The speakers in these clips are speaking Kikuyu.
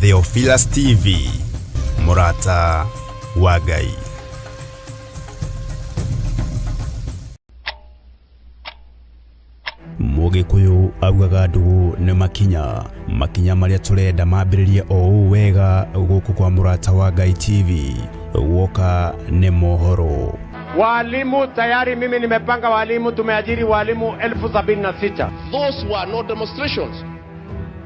Theophilus TV, mũrata wa Ngai. Mũgĩkũyũ augaga ndũgũ nĩ makinya, makinya marĩa tũrenda mambĩrĩrie o ũũ wega gũkũ kwa Mũrata wa Ngai TV, guoka nĩ mohoro. Walimu tayari, mimi nimepanga walimu, tumeajiri walimu 76,000. Those were not demonstrations.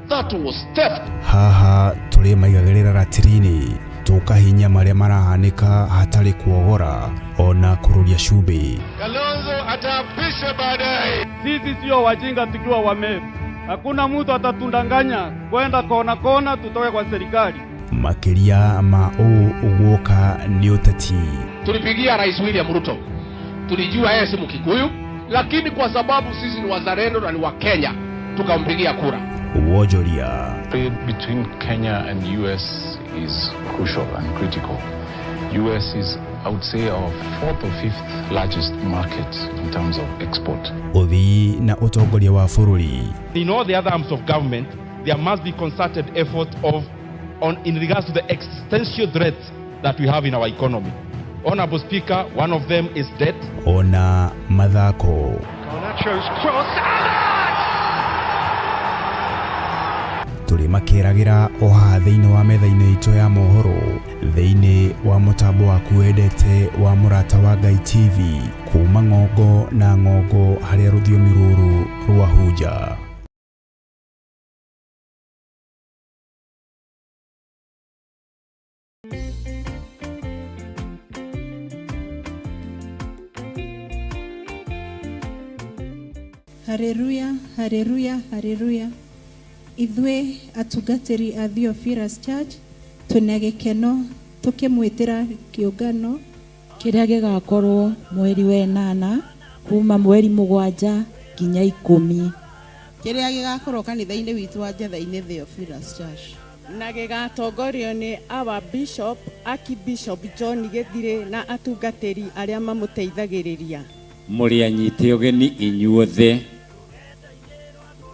That was theft. Haha tũrĩ maigagĩrĩra ratiri-inĩ tũkahinya marĩa marahanĩka hatarĩ kuogora ona kũrũria cumbĩ. Kalonzo ataapishwa baadaye. Sisi sio wajinga tukiwa Wameru. Hakuna mtu atatundanganya kwenda kona kona tutoke kwa serikali. Makĩria ma ũũ guoka nĩ ũteti. Tulipigia Rais William Ruto, tulijua yeye si Mkikuyu, lakini kwa sababu sisi ni wazalendo na ni wa Kenya tukampigia kura. Wonjoria. Trade between Kenya and US is crucial and critical. US is, I would say, our fourth or fifth largest market in terms of export. Ũthii na ũtongoria wa bũrũri. In all the other arms of government, there must be concerted effort of on in regards to the existential threats that we have in our economy. Honorable Speaker, one of them is debt. Ona mathako. Tũrĩ makĩragĩra o haha thĩinĩ wa metha-inĩ itũ ya mohoro, thĩinĩ wa mũtambo waku wendete wa Mũrata wa Ngai TV, kuma ng'ongo na ng'ongo harĩa rũthiomi rũrũ rwahunja. Haleluya, haleluya, haleluya. Ithuĩ atungatĩri a Theophilus Church twĩna gĩkeno tũkĩmwĩtĩra kĩũngano kĩrĩa gĩgakorwo mweri wa ĩnana kuma mweri 7 nginya 10, kĩrĩa gĩgakorwo kanitha-inĩ witũ wa Njetha-inĩ Theophilus Church, na gĩgatongorio nĩ our bishop, Archbishop John Gĩthirĩ, na atungatĩri arĩa mamũteithagĩrĩria. Mũrĩ anyite ũgeni inyuothe,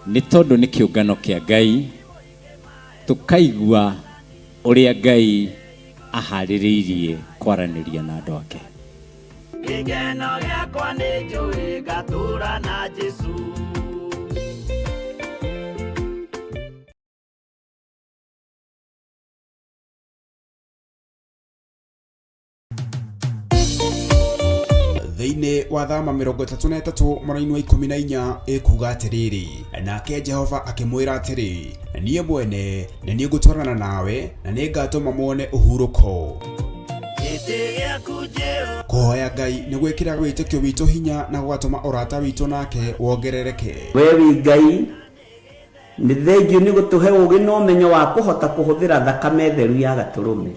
nĩ tondũ nĩ kĩũngano kĩa Ngai, tũkaigua ũrĩa Ngai aharĩrĩirie kwaranĩria na andũ ake. Gĩkeno gĩakwa nĩ njũĩ ngatũra na Jesũ. Thĩinĩ wa Thama 33 mũraini wa 14 ĩkuga atĩrĩrĩ, nake Jehova akĩmwĩra atĩrĩ, niĩ mwene nĩ niĩ ngũtwarana nawe na nĩ ngatũma muone ũhurũko. Gĩtĩ gĩaku Jehova. Kũhoya Ngai nĩ gwĩkĩraga wĩtĩkio witũ hinya na gũgatũma ũrata witũ nake wongerereke. We wĩ Ngai, nĩ thengiũ nĩ gũtũhe ũũgĩ na ũmenyo wa kũhota kũhũthĩra thakame theru ya gatũrũme,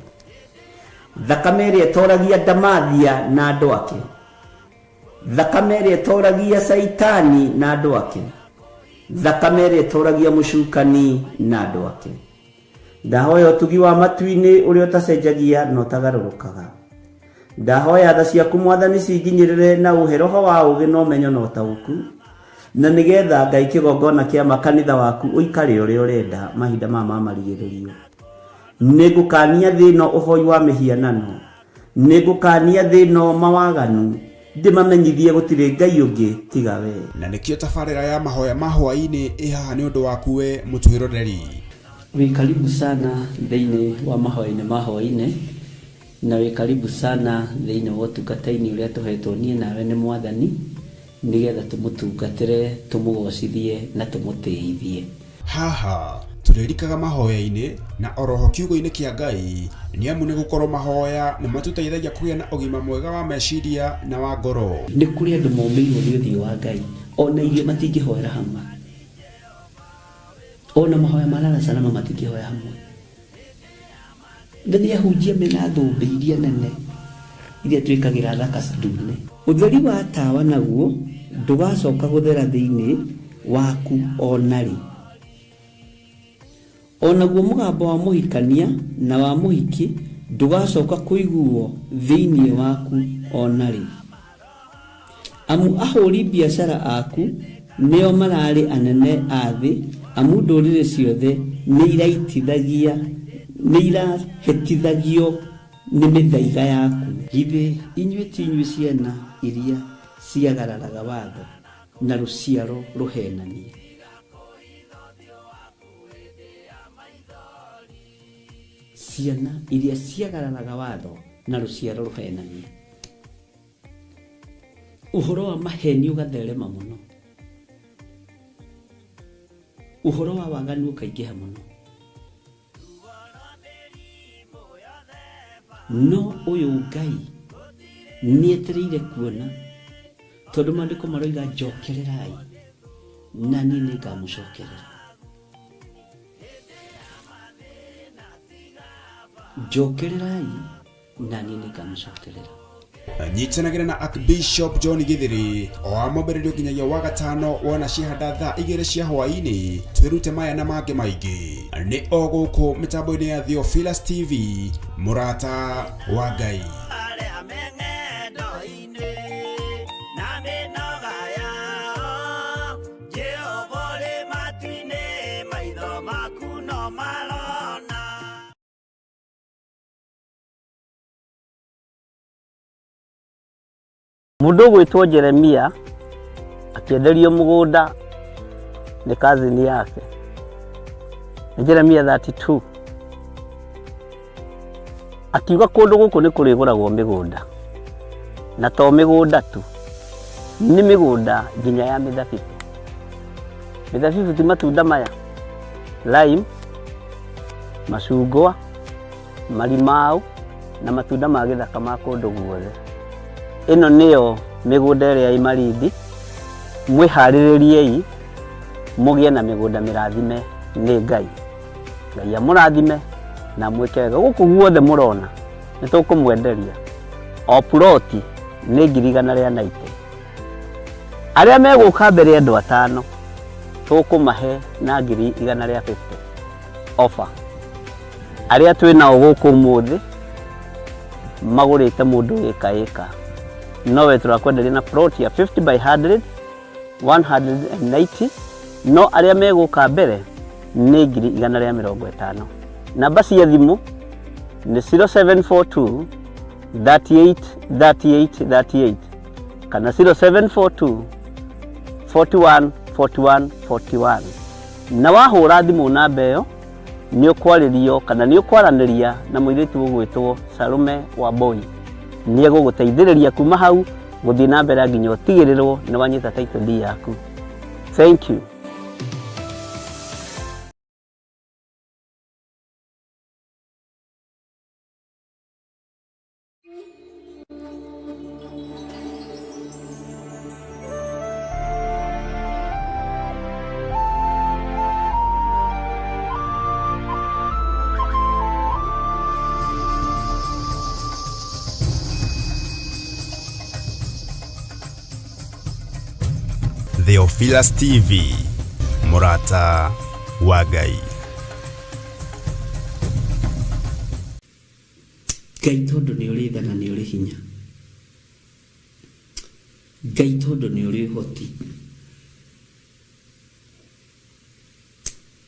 thakame ĩrĩa ĩtoragia ndamathia na andũ ake, thakame ĩrĩa ĩtoragia caitani na andũ ake, thakame ĩrĩa ĩtoragia mũcukani na andũ ake. Ndahoya ũtugi wa matu-inĩ ũrĩa ũtacenjagia na ũtagarũrũkaga. Ndahoya tha ciaku Mwathani cinginyĩrĩre na ũhe roho wa ũũgĩ na ũmenyo na ũtaũku, na nĩgetha Ngai kĩgongona kĩa makanitha waku ũikare ũrĩa ũrenda mahinda maya ma marigĩrĩrio. Nĩngũkania thĩ ĩno ũhoi wa mĩhianano, nĩngũkania thĩ ĩno mawaganu, ndĩmamenyithie gũtirĩ Ngai ũngĩ tiga we. Na nĩkĩo tabarĩra ya mahoya ma hwaĩ-inĩ ĩ haha nĩ ũndũ waku we mũtwĩroreri. Wĩ karibu sana thĩinĩ wa mahoya-inĩ ma hwaĩ-inĩ, na wĩ karibu sana thĩinĩ wa ũtungata-inĩ ũrĩa tũhetwo niĩ nawe nĩ Mwathani, nĩgetha tũmũtungatĩre, tũmũgocithie na tũmũtĩithie. Haha tũrĩrikaga mahoya-inĩ na oroho kiugo-inĩ kĩa Ngai, nĩ amu nĩ gũkorwo mahoya nĩ matũteithagia kũgĩa na ũgima mwega wa meciria na wa ngoro. Nĩ kũrĩ andũ momĩirwo nĩ ũthiũ wa Ngai, ona irio matingĩhoera hamwe, ona mahoya ma lala salama matingĩhoya hamwe. Na nĩ ahunjia mena thũmbĩ iria nene iria twĩkagĩra thaka ndune. Ũtheri wa tawa naguo ndũgacoka gũthera thĩinĩ waku o na rĩ. O naguo mũgambo wa mũhikania na wa mũhiki ndũgacoka kũiguo thĩinĩ waku o na rĩ. Amu ahũri biacara aku nĩo mararĩ anene a thĩ, amu ndũrĩrĩ ciothe nĩiraitithagia Nĩ irahĩtithagio nĩ mĩthaiga yaku. Githĩ inyuĩ ti inyuĩ ciana iria ciagararaga watho, na rũciaro rũheenania? Ciana iria ciagararaga watho, na rũciaro rũheenania. Ũhoro wa maheeni ũgatherema mũno. Ũhoro wa waganu ũkaingĩha mũno. No ũyũ Ngai nĩetereire kuona, tondũ maandĩko maroiga njokererai na niĩ nĩngamũcokerera. Njokererai na niĩ nĩngamũcokerera. Nyitanagĩra na Archbishop John Githiri o wa mwambĩrĩrio nginyagia wa gatano wona ciahanda thaa igĩrĩ cia hwaĩ-inĩ twĩrute maya na mangĩ maingĩ nĩ o gũkũ mĩtambo-inĩ ya Theophilus TV mũrata wa Ngai. Mũndũ ũgwĩtwo Jeremia akĩenderio mũgũnda nĩ kazini yake. Nĩ Jeremia 32. Akiuga kũndũ gũkũ nĩ kũrĩgũragwo mĩgũnda, na to mĩgũnda tu, nĩ mĩgũnda nginya ya mĩthabibũ. Mĩthabibũ ti matunda maya, lime, macungwa, marimau na matunda ma gĩthaka ma kũndũ guothe. Ĩno nĩyo mĩgũnda ĩrĩa ĩ Malindi, mwĩharĩrĩriei mũgĩe na mĩgũnda mĩrathime nĩ Ngai. Ngai amũrathime na amwĩke wega. Gũkũ guothe mũrona nĩ tũkũmwenderia o puroti nĩ 190,000. Arĩa megũka mbere andũ atano tũkũmahe na 150,000 offer. Arĩa twĩ nao gũkũ ũmũthĩ magũrĩte mũndũ ĩka ĩka, nowe tũrakwenderia na plot ya 50 by 100 190, no arĩa megũka mbere nĩ 150,000. Namba cia thimũ nĩ 0742 38 38 38 kana 0742 41 41 41, na wahũra thimũ namba ĩyo nĩ ũkwarĩrio kana nĩ ũkwaranĩria na mũirĩtu ũgwĩtwo Salome Wambui. Nĩ egũgũteithĩrĩria kuma hau gũthiĩ na mbere nginya ũtigĩrĩrwo nĩ wanyita title deed yaku. Thank you. Theophilus TV, mũrata wa Ngai. Ngai tondũ nĩ ũrĩ tha na nĩ ũrĩ hinya. Ngai tondũ nĩ ũrĩ ũhoti.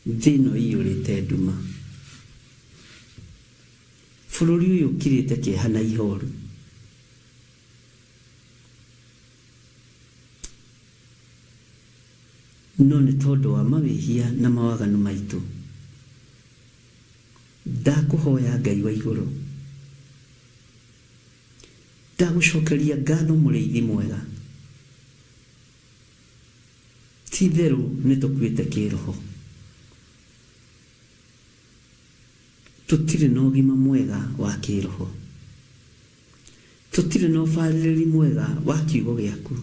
Thĩ ĩno ĩiyũrĩte nduma. Bũrũri ũyũ ũkirĩte kĩeha na ihoru. No nĩ tondũ wa mawĩhia na mawaganu maitũ. Ndakũhoya Ngai wa igũrũ. Ndagũcokeria ngatho mũrĩithi mwega. Ti itherũ nĩ tũkuĩte kĩroho. Tũtirĩ na ũgima mwega wa kĩroho. Tũtirĩ na ũbarĩrĩri mwega wa kiugo gĩaku.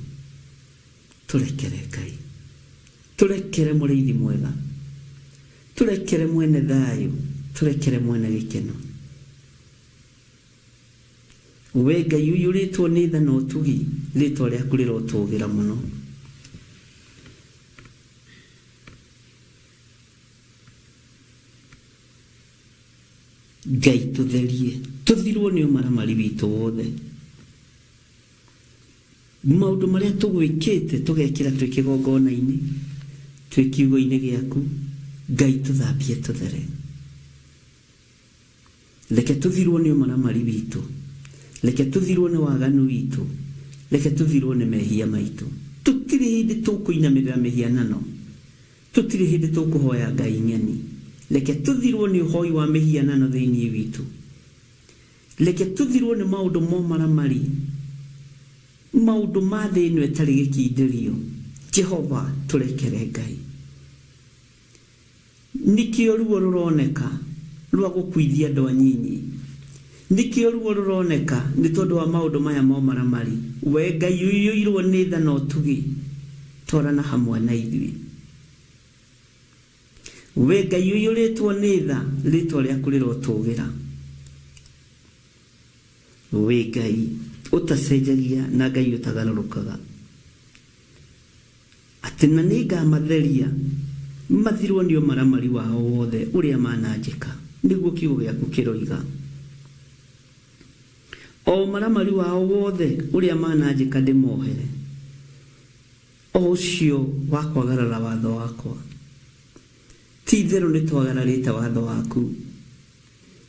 Tũrekere Ngai. Tũrekere mũrĩithi mwega. Tũrekere mwene thayũ. Tũrekere mwene gĩkeno. We Ngai ũiyũrĩtwo nĩ tha na ũtugi, rĩtwa rĩaku rĩrotũgĩra mũno. Ngai tũtherie, tũthirwo nĩ ũmaramari witũ wothe. Maũndũ marĩa tũgwĩkĩte tũgekĩra twĩ kĩgongona-inĩ, twĩ kiugo-inĩ gĩaku, Ngai tũthambie tũthere. Reke tũthirwo nĩ ũmaramari witũ. Reke tũthirwo nĩ waganu witũ. Reke tũthirwo nĩ mehia maitũ. Tũtirĩ hĩndĩ tũkũinamĩrĩra mĩhianano. Tũtirĩ hĩndĩ tũkũhoya ngai ng'eni. Reke tũthirwo nĩ ũhoi wa mĩhianano thĩinĩ witũ. Reke tũthirwo nĩ maũndũ ma ũmaramari, maũndũ ma thĩ ĩno ĩtarĩ gĩkindĩrio. Jehova, tũrekere Ngai. Nĩkĩo ruo rũroneka rwa gũkuithia andũ anyinyi. Nĩkĩo ruo rũroneka nĩ tondũ wa maũndũ maya ma ũmaramari. Wee Ngai ũiyũirwo nĩ tha na ũtugi, twarana hamwe na ithuĩ. Wee Ngai ũiyũrĩtwo nĩ tha, rĩĩtwa rĩaku rĩrotũũgĩra. Wĩ Ngai ũtacenjagia na Ngai ũtagarũrũkaga. Atĩ na nĩngamatheria mathirwo nĩ ũmaramari wao wothe ũrĩa mananjĩka, nĩguo kiugo gĩaku kĩroiga. O ũmaramari wao wothe ũrĩa mananjĩka ndĩmohere, o ũcio wa kwagarara watho wakwa. Ti-itherũ nĩtwagararĩte watho waku,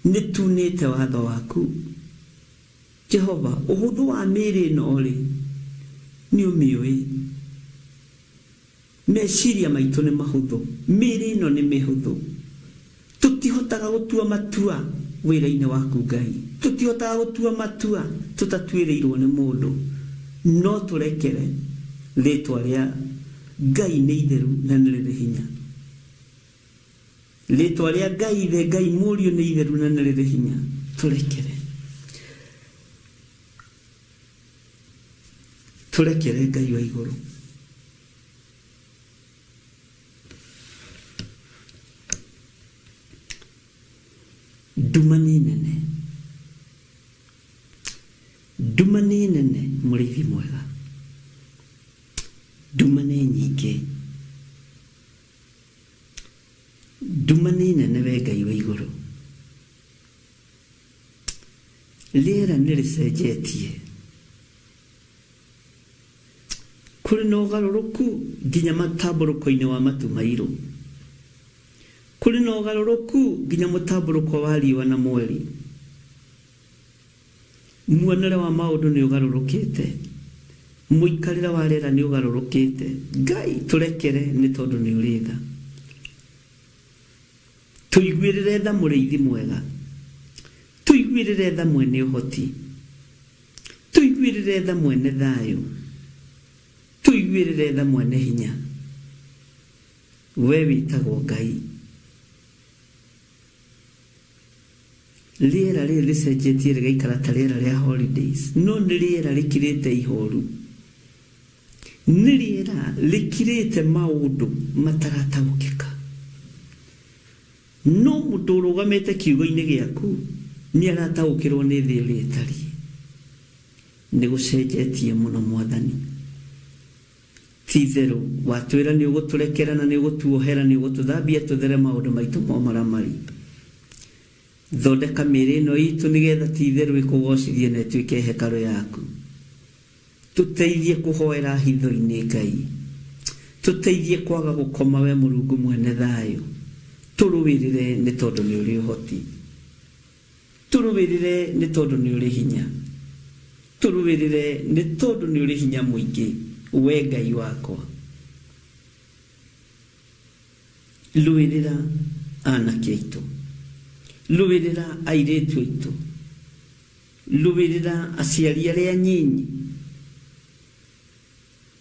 nĩtuunĩte watho waku. Jehova, ũhũthũ wa mĩĩrĩ ĩno-rĩ, nĩũmĩũĩ. Meciria maitũ nĩ mahũthũ, mĩĩrĩ ĩno nĩ mĩhũthũ. Tũtihotaga gũtua matua wĩra-inĩ waku Ngai. Tũtihotaga gũtua matua tũtatuĩrĩirwo nĩ mũndũ. No tũrekere, rĩtwa rĩa Ngai nĩ itheru na nĩ rĩrĩ hinya. Rĩtwa rĩa Ngai Ithe, Ngai Mũriũ nĩ itheru na nĩ rĩrĩ hinya. Tũrekere. Tũrekere Ngai wa igũrũ. Nduma nĩ nene. Nduma nĩ nene mũrĩithi mwega. Nduma nĩ nyingĩ. Nduma nĩ nene we Ngai wa igũrũ. Rĩera nĩ rĩcenjetie. Kũrĩ na ũgarũrũku nginya matambũrũko-inĩ wa matu mairũ. Kũrĩ na ũgarũrũku nginya mũtambũrũko wa riũa na mweri. Muonere wa maũndũ nĩ ũgarũrũkĩte. Mũikarĩre wa rĩera nĩ ũgarũrũkĩte. Ngai, tũrekere nĩ tondũ nĩ ũrĩ tha. Tũiguĩrĩre tha mũrĩithi mwega. Tũiguĩrĩre tha mwene ũhoti. Tũiguĩrĩre tha mwene thayũ. Tũiguĩrĩre tha mwene hinya. We wĩtagwo Ngai. Rĩera rĩrĩ rĩcenjetie rĩgaikara ta rĩera rĩa holidays, no nĩ rĩera rĩkirĩte ihoru. Nĩ rĩera rĩkirĩte maũndũ matarataũkĩka. No mũndũ ũrũgamĩte kiugo-inĩ gĩaku nĩ arataũkĩrwo nĩ thĩ ũrĩa ĩtariĩ. Nĩ gũcenjetie mũno Mwathani. Ti-itherũ, watwĩra nĩũgũtũrekera na nĩũgũtuohera, nĩũgũtũthambia tũthere maũndũ maitũ ma ũmaramari. Thondeka mĩĩrĩ ĩno iitũ nĩgetha ti-itherũ ĩkũgoocithie na ĩtuĩke hekarũ yaku. Tũteithie kũhoera hitho-inĩ, Ngai. Tũteithie kwaga gũkoma, we Mũrungu mwene thayũ. Tũrũĩrĩre nĩ tondũ nĩũrĩ ũhoti. Tũrũĩrĩre nĩ tondũ nĩ ũrĩ hinya. Tũrũĩrĩre nĩ tondũ nĩ ũrĩ hinya mũingĩ, Wee Ngai wakwa. Rũĩrĩra anake aitũ. Rũĩrĩra airĩtu aitũ. Rũĩrĩra aciari arĩa anyinyi,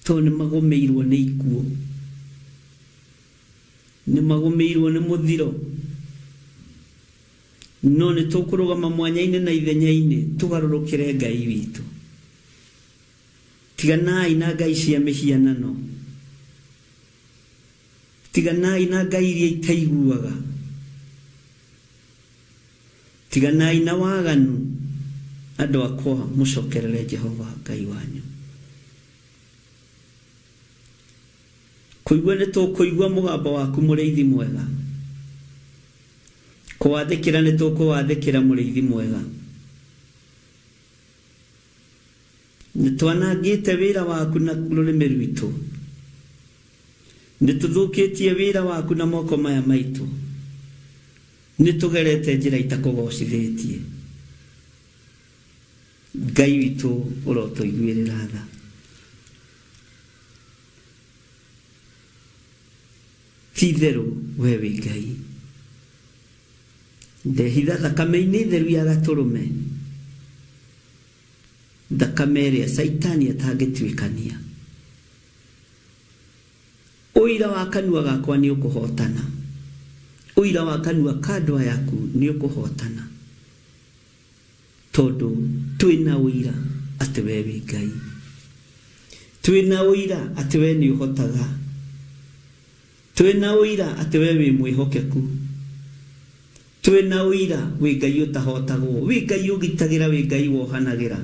tondũ nĩ magũmĩirwo nĩ ikuũ. Nĩ magũmĩirwo nĩ mũthiro. No nĩ tũkũrũgama mwanya-inĩ na ithenya-inĩ tũgarũrũkĩre Ngai witũ. Tiganai na ngai cia mĩhianano. Tiganai na ngai iria itaiguaga. Tiganai na waganu, andũ akwa, mũcokerere Jehova Ngai wanyu. Kũigua nĩtũkũigua mũgambo waku mũrĩithi mwega. Kũwathĩkĩra nĩtũkũwathĩkĩra mũrĩithi mwega. Nĩtwanangĩte wĩra waku na rũrĩmĩ rwitũ. Nĩtũthũkĩtie wĩra waku na moko maya maitũ. Nĩ tũgerete njĩra itakũgocithĩtie. Ngai witũ ũrotũiguĩrĩra tha. Ti itherũ we wĩ Ngai. Ndehitha thakame-inĩ theru ya gatũrũme, thakame ĩrĩa Caitani atangĩtuĩkania. Ũira wa kanua gakwa nĩ ũkũhootana, ũira wa kanua ka andũ aya aku nĩ ũkũhootana, tondũ twĩ na ũira atĩ wee wĩ Ngai. Twĩ na ũira atĩ wee nĩ ũhotaga. Twĩ na ũira atĩ wee wĩ mwĩhokeku. Twĩ na ũira wĩ Ngai ũtahotagwo, wĩ Ngai ũgitagĩra, wĩ Ngai wohanagĩra,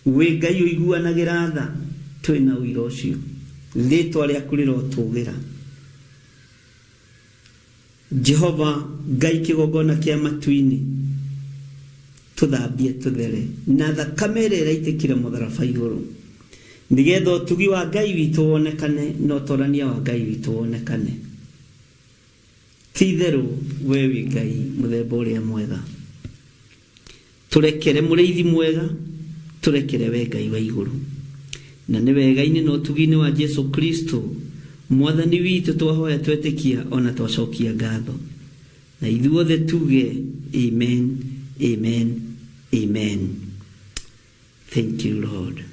wĩ Ngai ũiguanagĩra tha. Twĩ na ũira ũcio. Rĩĩtwa rĩaku rĩrotũgĩra. Jehova Ngai kĩgongona kĩa matu-inĩ, tũthambie tũthere na thakame ĩrĩa ĩraitĩkire mũtharaba igũrũ, nĩgetha ũtugi wa Ngai witũ wonekane na ũtorania wa Ngai witũ wonekane. Ti itherũ wee wĩ Ngai mũthemba ũrĩa mwega. Tũrekere mũrĩithi mwega, tũrekere wee Ngai wa igũrũ. Na nĩ wega-inĩ na ũtugi-inĩ wa Jesu Kristo, Mwathani witũ twahoya twetĩkia o na twacokia ngatho. Na ithuothe tuge amen, amen, amen. Thank you Lord.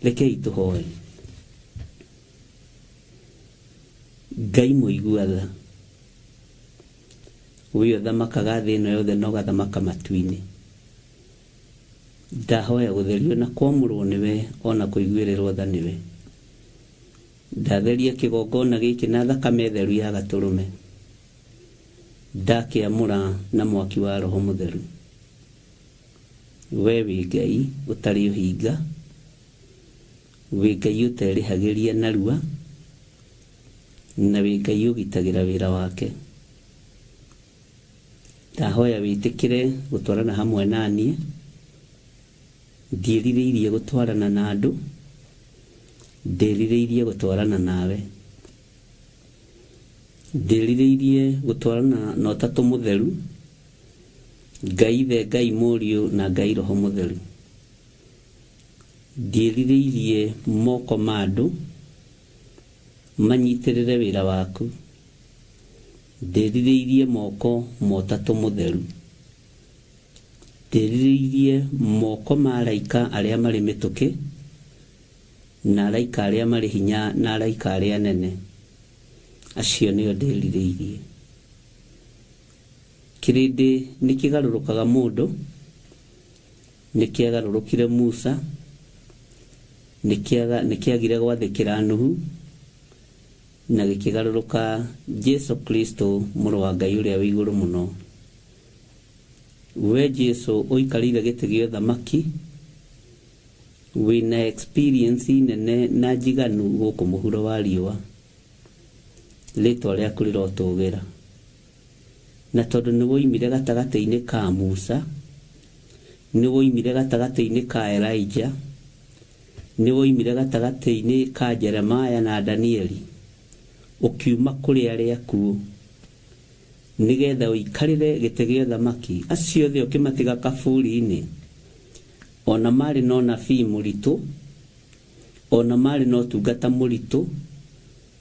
Rekei tũhoe. Ngai mũigua tha, we ũthamakaga thĩ ĩno yothe na ũgathamaka matu-inĩ, ndahoya gũtherio na kwamũrwo nĩwe ona kũiguĩrĩrwo tha nĩwe. Ndatheria kĩgongona gĩkĩ na thakame theru ya gatũrũme, ndakĩamũra na mwaki wa Roho Mũtheru. Wee wĩ Ngai ũtarĩ ũhinga, wĩ Ngai ũterĩhagĩria narua, na wĩ Ngai ũgitagĩra wĩra wake. Ndahoya wĩtĩkĩre gũtwarana hamwe na niĩ, ndiĩrirĩirie gũtwarana na andũ, ndĩrirĩirie gũtwarana nawe. Ndĩrirĩirie gũtwarana na Ũtatũ Mũtheru, Ngai Ithe, Ngai Mũriũ na Ngai Roho Mũtheru. Ndiĩrirĩirie moko ma andũ manyitĩrĩre wĩra waku. Ndĩrirĩirie moko ma Ũtatũ Mũtheru. Ndĩrirĩirie moko ma araika arĩa marĩ mĩtũkĩ, na araika arĩa marĩ hinya na araika arĩa anene. Acio nĩo ndĩrirĩirie. Kĩrĩndĩ nĩ kĩgarũrũkaga mũndũ, nĩ kĩagarũrũkire Musa, nĩ kĩagire gwathĩkĩra Nuhu, na gĩkĩgarũrũka Jesu Kristo mũrũ wa Ngai ũrĩa wĩ igũrũ mũno. We Jesu ũikarĩire gĩtĩ gĩa ũthamaki, wĩna experience nene na njiganu gũkũ mũhuro wa riũa. Rĩtwa rĩaku rĩrotũgĩra. Na tondũ nĩ woimire gatagatĩ-inĩ ka Musa, nĩ woimire gatagatĩ-inĩ ka Elijah, nĩ woimire gatagatĩ-inĩ ka Jeremiah na Danieli, ũkiuma kũrĩ arĩa akuũ, nĩgetha ũikarĩre gĩtĩ gĩa ũthamaki, acio othe ũkĩmatiga kaburi-inĩ, o na marĩ na ũnabii mũritũ, o na marĩ na ũtungata mũritũ,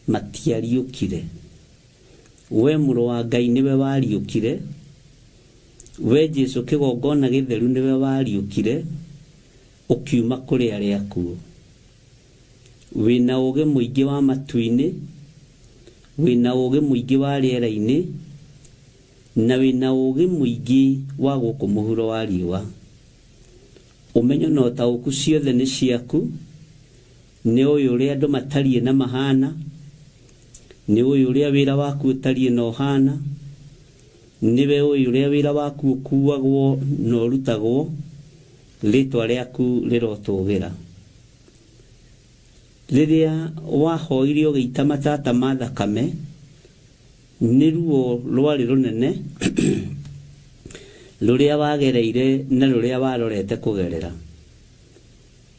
matiariũkire. Wee Mũrũ wa Ngai nĩwe wariũkire, Wee Jesu kĩgongona gĩtheru nĩwe wariũkire, ũkiuma kũrĩ arĩa akuũ. Wĩna ũũgĩ mũingĩ wa matu-inĩ, wĩna ũũgĩ mũingĩ wa rĩera-inĩ, na wĩna ũũgĩ mũingĩ wa gũkũ mũhuro wa riũa. Ũmenyo na ũtaũku ciothe nĩ ciaku, nĩ ũĩ ũrĩa andũ matariĩ na mahana, Nĩ ũĩ ũrĩa wĩra waku ũtariĩ na ũhaana, nĩwe ũĩ ũrĩa wĩra waku ũkuuagwo na ũrutagwo, rĩĩtwa rĩaku rĩrotũũgĩra. Rĩrĩa wahoire ũgĩita matata ma thakame, nĩ ruo rwarĩ rũnene rũrĩa wagereire na rũrĩa warorete kũgerera.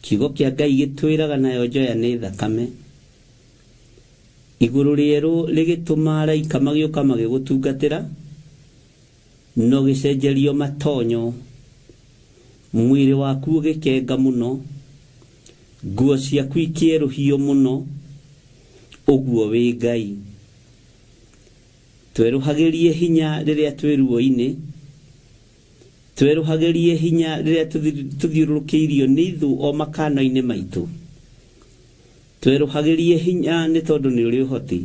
Kiugo kĩa Ngai gĩtwĩraga nayo njoya nĩ thakame. Igũrũ rĩerũ rĩgĩtũma araika magĩũka magĩgũtungatĩra, na ũgĩcenjerio matonyo, mwĩrĩ waku ũgĩkenga mũno, nguo ciaku ikĩerũhio mũno, ũguo wĩ Ngai. Twerũhagĩrie hinya rĩrĩa twĩ ruo-inĩ, Twerũhagĩrie hinya rĩrĩa tũthiũrũrũkĩirio nĩ ithũ o makano-inĩ maitũ. Twerũhagĩrie hinya nĩ tondũ nĩ ũrĩ ũhoti.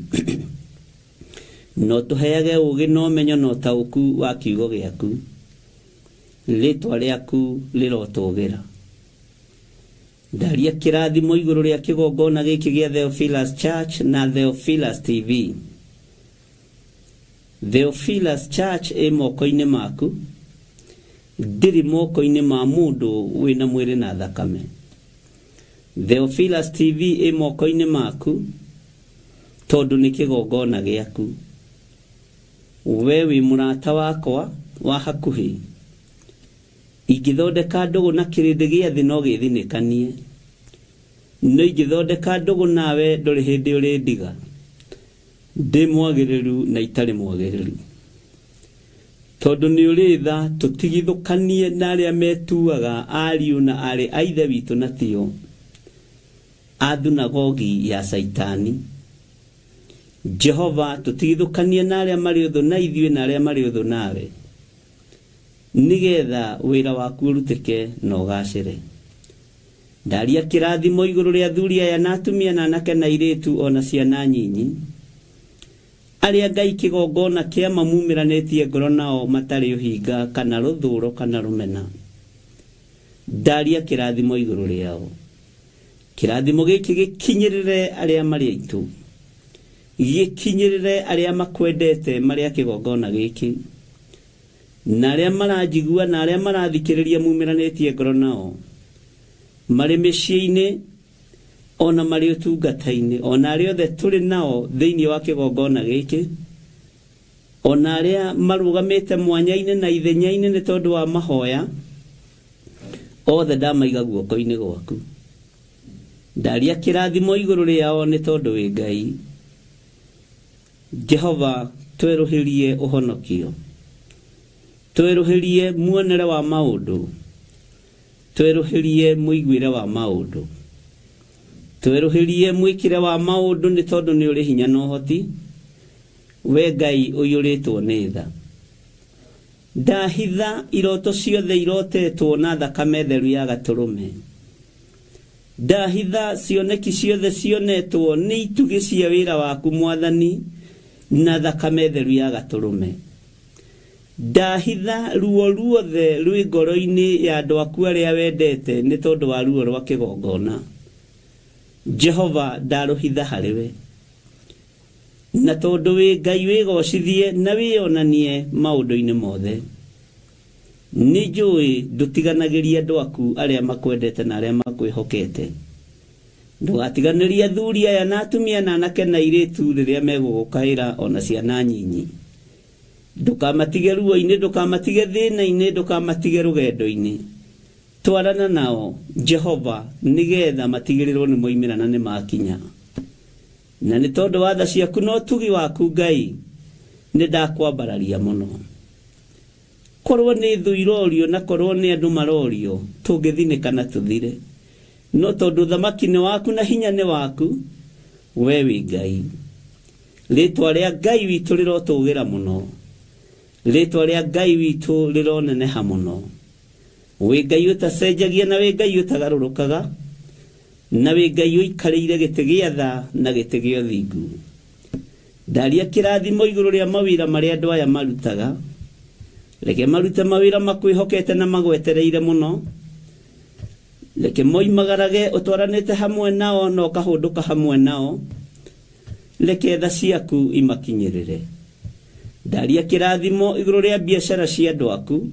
Na ũtũheage ũũgĩ na ũmenyo na ũtaũku wa kiugo gĩaku. Rĩĩtwa rĩaku rĩrotũũgĩra. Ndaria kĩrathimo igũrũ rĩa kĩgongona gĩkĩ gĩa Theophilus Church na Theophilus TV. Theophilus Church ĩ moko-inĩ maku, ndĩrĩ moko-inĩ ma mũndũ wĩna mwĩrĩ na thakame. Theophilus TV ĩ moko-inĩ maku tondũ nĩ kĩgongona gĩaku. We wĩ mũrata wakwa wa hakuhĩ. Ingĩthondeka ndũgũ na kĩrĩndĩ gĩa thĩ no gĩthinĩkanie. No ingĩthondeka ndũgũ nawe ndũrĩ hĩndĩ ũrĩndiga. Ndĩ mwagĩrĩru na itarĩ mwagĩrĩru. Tondũ nĩ ũrĩ tha, tũtigithũkanie na arĩa metuaga ariũ na aarĩ a Ithe witũ na tio, a thunagogi ya Caitani. Jehova, tũtigithũkanie na arĩa marĩ ũthũ na ithuĩ na arĩa marĩ ũthũ nawe, nĩ getha wĩra waku ũrutĩke na ũgaacĩre. Ndaria kĩrathimo igũrũ rĩa athuri aya na atumia na anake na airĩtu o na ciana nyinyi, arĩa Ngai kĩgongona kĩa mamumĩranĩtie ngoro nao matarĩ ũhinga kana rũthũũro kana rũmena. Ndaria kĩrathimo igũrũ rĩao. Kĩrathimo gĩkĩ gĩkinyĩrĩre arĩa marĩ aitũ. Gĩkinyĩrĩre arĩa makwendete marĩ a kĩgongona gĩkĩ. Na arĩa maranjigua na arĩa marathikĩrĩria mumĩranĩtie ngoro nao, marĩ mĩciĩ-inĩ o na marĩ ũtungata-inĩ, o na arĩa othe tũrĩ nao thĩinĩ wa kĩgongona gĩkĩ, o na arĩa marũgamĩte mwanya-inĩ na ithenya-inĩ nĩ tondũ wa mahoya, othe ndamaiga guoko-inĩ gwaku. Ndaria kĩrathimo igũrũ rĩao nĩ tondũ wĩ Ngai. Jehova, twerũhĩrie ũhonokio. Twerũhĩrie muonere wa maũndũ. Twerũhĩrie mũiguĩre wa maũndũ. Twerũhĩrie mwĩkĩre wa maũndũ nĩ tondũ nĩ ũrĩ hinya na ũhoti, we Ngai ũiyũrĩtwo nĩ tha. Ndahitha iroto ciothe irotetwo na thakame theru ya Gatũrũme. Ndahitha cioneki ciothe cionetwo nĩ itugĩ cia wĩra waku Mwathani na thakame theru ya Gatũrũme. Ndahitha ruo ruothe rwĩ ngoro-inĩ ya andũ aku arĩa wendete nĩ tondũ wa ruo rwa kĩgongona. Jehova ndarũhitha harĩ we. Na tondũ wĩ Ngai wĩgocithie na wĩyonanie maũndũ-inĩ mothe. Nĩ njũĩ ndũtiganagĩria andũ aku arĩa makwendete na arĩa makwĩhokete. Ndũgatiganĩrie athuri aya na atumia na anake na airĩtu rĩrĩa megũgũkaĩra o na ciana nyinyi. Ndũkamatige ruo-inĩ, ndũkamatige thĩna-inĩ, ndũkamatige rũgendo-inĩ. Twarana nao, Jehova, nĩgetha matigĩrĩrwo nĩ moimĩra na nĩ makinya. Na nĩ tondũ wa tha ciaku na ũtugi waku, Ngai, nĩ ndakwambararia mũno. Korwo nĩ thũ irorio na korwo nĩ andũ marorio, tũngĩthinĩka na tũthire. No tondũ ũthamaki nĩ waku na hinya nĩ waku, wee wĩ Ngai. Rĩĩtwa rĩa Ngai witũ rĩrotũũgĩra mũno. Rĩĩtwa rĩa Ngai witũ rĩroneneha mũno. Wĩ Ngai ũtacenjagia na wĩ Ngai ũtagarũrũkaga, na wĩ Ngai ũikarĩire gĩtĩ gĩa tha na gĩtĩ gĩa ũthingu. Ndaria kĩrathimo igũrũ rĩa mawĩra marĩa andũ aya marutaga. Reke marute mawĩra makwĩhokete na magwetereire mũno. Reke moimagarage ũtwaranĩte hamwe nao na ũkahũndũka hamwe nao. Reke tha ciaku imakinyĩrĩre. Ndaria kĩrathimo igũrũ rĩa biacara cia andũ aku.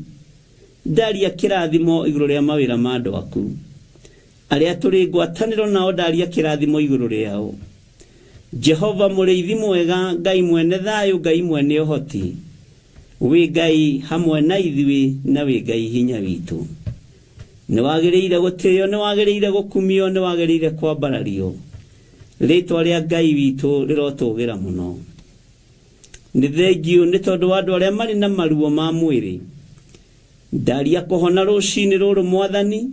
Ndaria kĩrathimo igũrũ rĩa mawĩra ma andũ aku. Arĩa tũrĩ ngwatanĩro nao ndaria kĩrathimo igũrũ rĩao. Jehova mũrĩithi mwega, Ngai mwene thayũ, Ngai mwene ũhoti, wĩ Ngai hamwe na ithuĩ na wĩ Ngai hinya witũ. Nĩ wagĩrĩire gũtĩo, nĩ wagĩrĩire gũkumio, nĩ wagĩrĩire kwambarario. Rĩtwa rĩa Ngai witũ rĩrotũgĩra mũno. Nĩ thengiũ nĩ tondũ wa andũ arĩa marĩ na maruo ma mwĩrĩ. Ndaria kũhona rũcinĩ rũrũ Mwathani,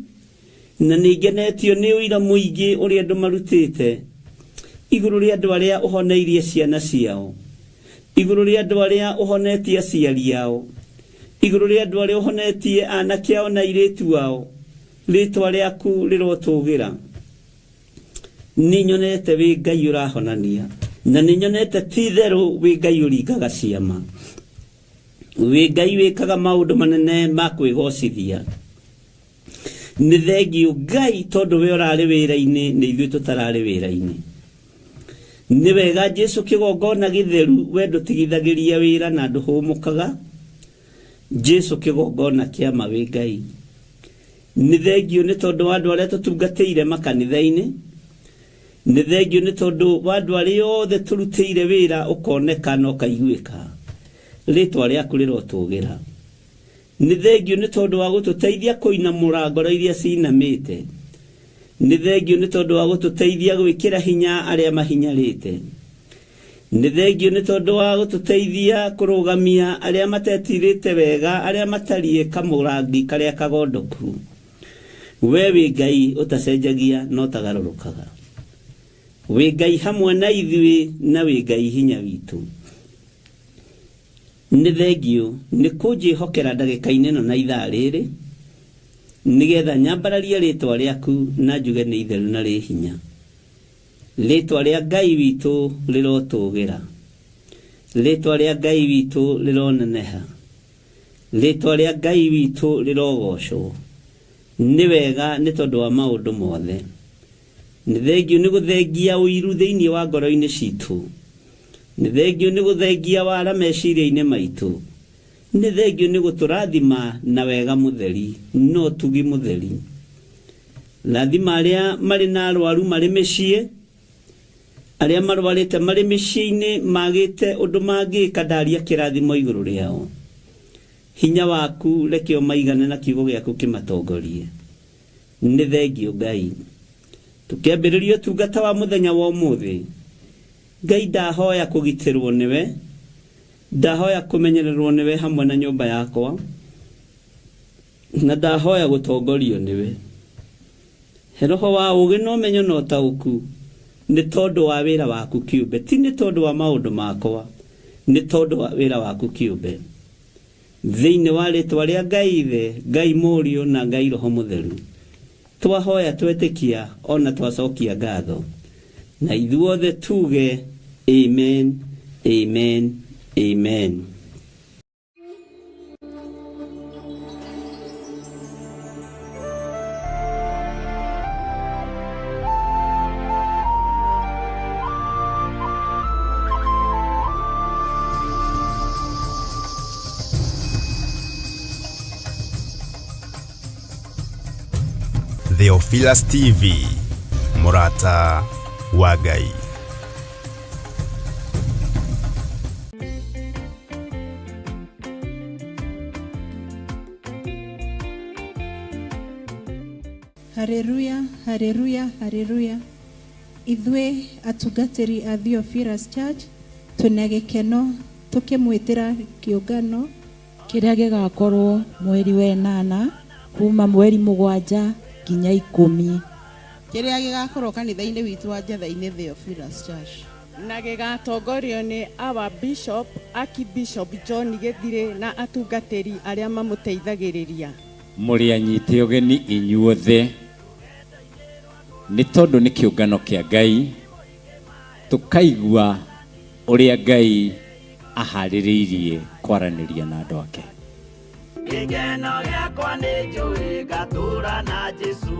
na nĩ ngenetio nĩ ũira mũingĩ ũrĩa andũ marutĩte igũrũ rĩa andũ arĩa ũhoneirie ciana ciao, igũrũ rĩa andũ arĩa ũhonetie aciari ao, igũrũ rĩa andũ arĩa ũhonetie anake ao na airĩtu ao. Rĩtwa rĩaku rĩrotũgĩra. Nĩ nyonete wĩ Ngai ũrahonania, na nĩ nyonete ti itherũ wĩ Ngai ũringaga ciama, wĩ Ngai wĩkaga maũndũ manene ma kwĩgocithia. Nĩ thengiũ Ngai tondũ we ũrarĩ wĩra-inĩ nĩ ithuĩ tũtararĩ wĩra-inĩ. Nĩ wega Jesu kĩgongona gĩtheru we ndũtigithagĩria wĩra na ndũhũmũkaga. Jesu kĩgongona kĩa ma wĩ Ngai. Nĩ thengiũ nĩ tondũ wa andũ arĩa tũtungatĩire makanitha-inĩ. Nĩ thengiũ nĩ tondũ wa andũ arĩa othe tũrutĩire wĩra ũkoneka na ũkaiguĩka. Rĩtwa rĩaku rĩrotũgĩra. Nĩ thengiũ nĩ tondũ wa gũtũteithia kũinamũra ngoro iria cinamĩte. Nĩ thengiũ nĩ tondũ wa gũtũteithia gwĩkĩra hinya arĩa mahinyarĩte. Nĩ thengiũ nĩ tondũ wa gũtũteithia kũrũgamia arĩa matetirĩte wega, arĩa matariĩ kamũrangi karĩa kagondoku. We wĩ Ngai ũtacenjagia na ũtagarũrũkaga. Wĩ Ngai hamwe na ithuĩ na wĩ Ngai hinya witũ. Nĩ thengiũ nĩ kũnjĩhokera ndagĩka-inĩ ĩno na ithaa rĩrĩ, nĩgetha nyambararie rĩtwa rĩaku na njuge nĩ itheru na rĩ hinya. Rĩtwa rĩa Ngai witũ rĩrotũgĩra. Rĩtwa rĩa Ngai witũ rĩroneneha. Rĩtwa rĩa Ngai witũ rĩrogocwo. Nĩ wega nĩ tondũ wa maũndũ mothe. Nĩ thengiũ nĩ gũthengia ũiru thĩinĩ wa ngoro-inĩ citũ. Nĩ thengiũ nĩ gũthengia wara meciria-inĩ maitũ. Nĩ thengiũ nĩ gũtũrathima na wega mũtheri na ũtugi mũtheri. Rathima arĩa marĩ na arwaru marĩ mĩciĩ, arĩa marwarĩte marĩ mĩciĩ-inĩ magĩte ũndũ mangĩka, ndaria kĩrathimo igũrũ rĩao. Hinya waku reke ũmaigane na kiugo gĩaku kĩmatongorie. Nĩ thengiũ Ngai. Tũkĩambĩrĩria ũtungata wa mũthenya wa ũmũthĩ, Ngai ndahoya kũgitĩrwo nĩwe, ndahoya kũmenyererwo nĩwe hamwe na nyũmba yakwa, na ndahoya gũtongorio nĩwe. He roho wa ũũgĩ na ũmenyo na ũtaũku, nĩ tondũ wa wĩra waku kĩũmbe, ti nĩ tondũ wa maũndũ makwa, nĩ tondũ wa wĩra waku kĩũmbe. Thĩinĩ wa rĩtwa rĩa Ngai Ithe, Ngai Mũriũ na Ngai Roho Mũtheru, twahoya twetĩkia o na twacokia ngatho. Na ithuothe tuge, Amen, Amen, Amen. Theophilus TV, mũrata wa Ngai. Haleluya, haleluya, haleluya. Ithuĩ atungatĩri a Theophilus Church twĩna gĩkeno tũkĩmwĩtĩra kĩũngano. Kĩrĩa gĩgakorwo mweri wa ĩnana kuma mweri mũgwanja nginya ikũmi. Kĩrĩa gĩgakorwo kanitha-inĩ witũ wa Njetha-inĩ Theophilus Church. Na gĩgatongorio nĩ Our Bishop, Archbishop John Gĩthirĩ na atungatĩri arĩa mamũteithagĩrĩria. Mũrĩ anyite ũgeni inyuothe. Nĩ tondũ nĩ kĩũngano kĩa Ngai, tũkaigua ũrĩa Ngai aharĩrĩirie kwaranĩria na andũ ake. Gĩkeno gĩakwa nĩ njũĩ ngatũra na Jesũ.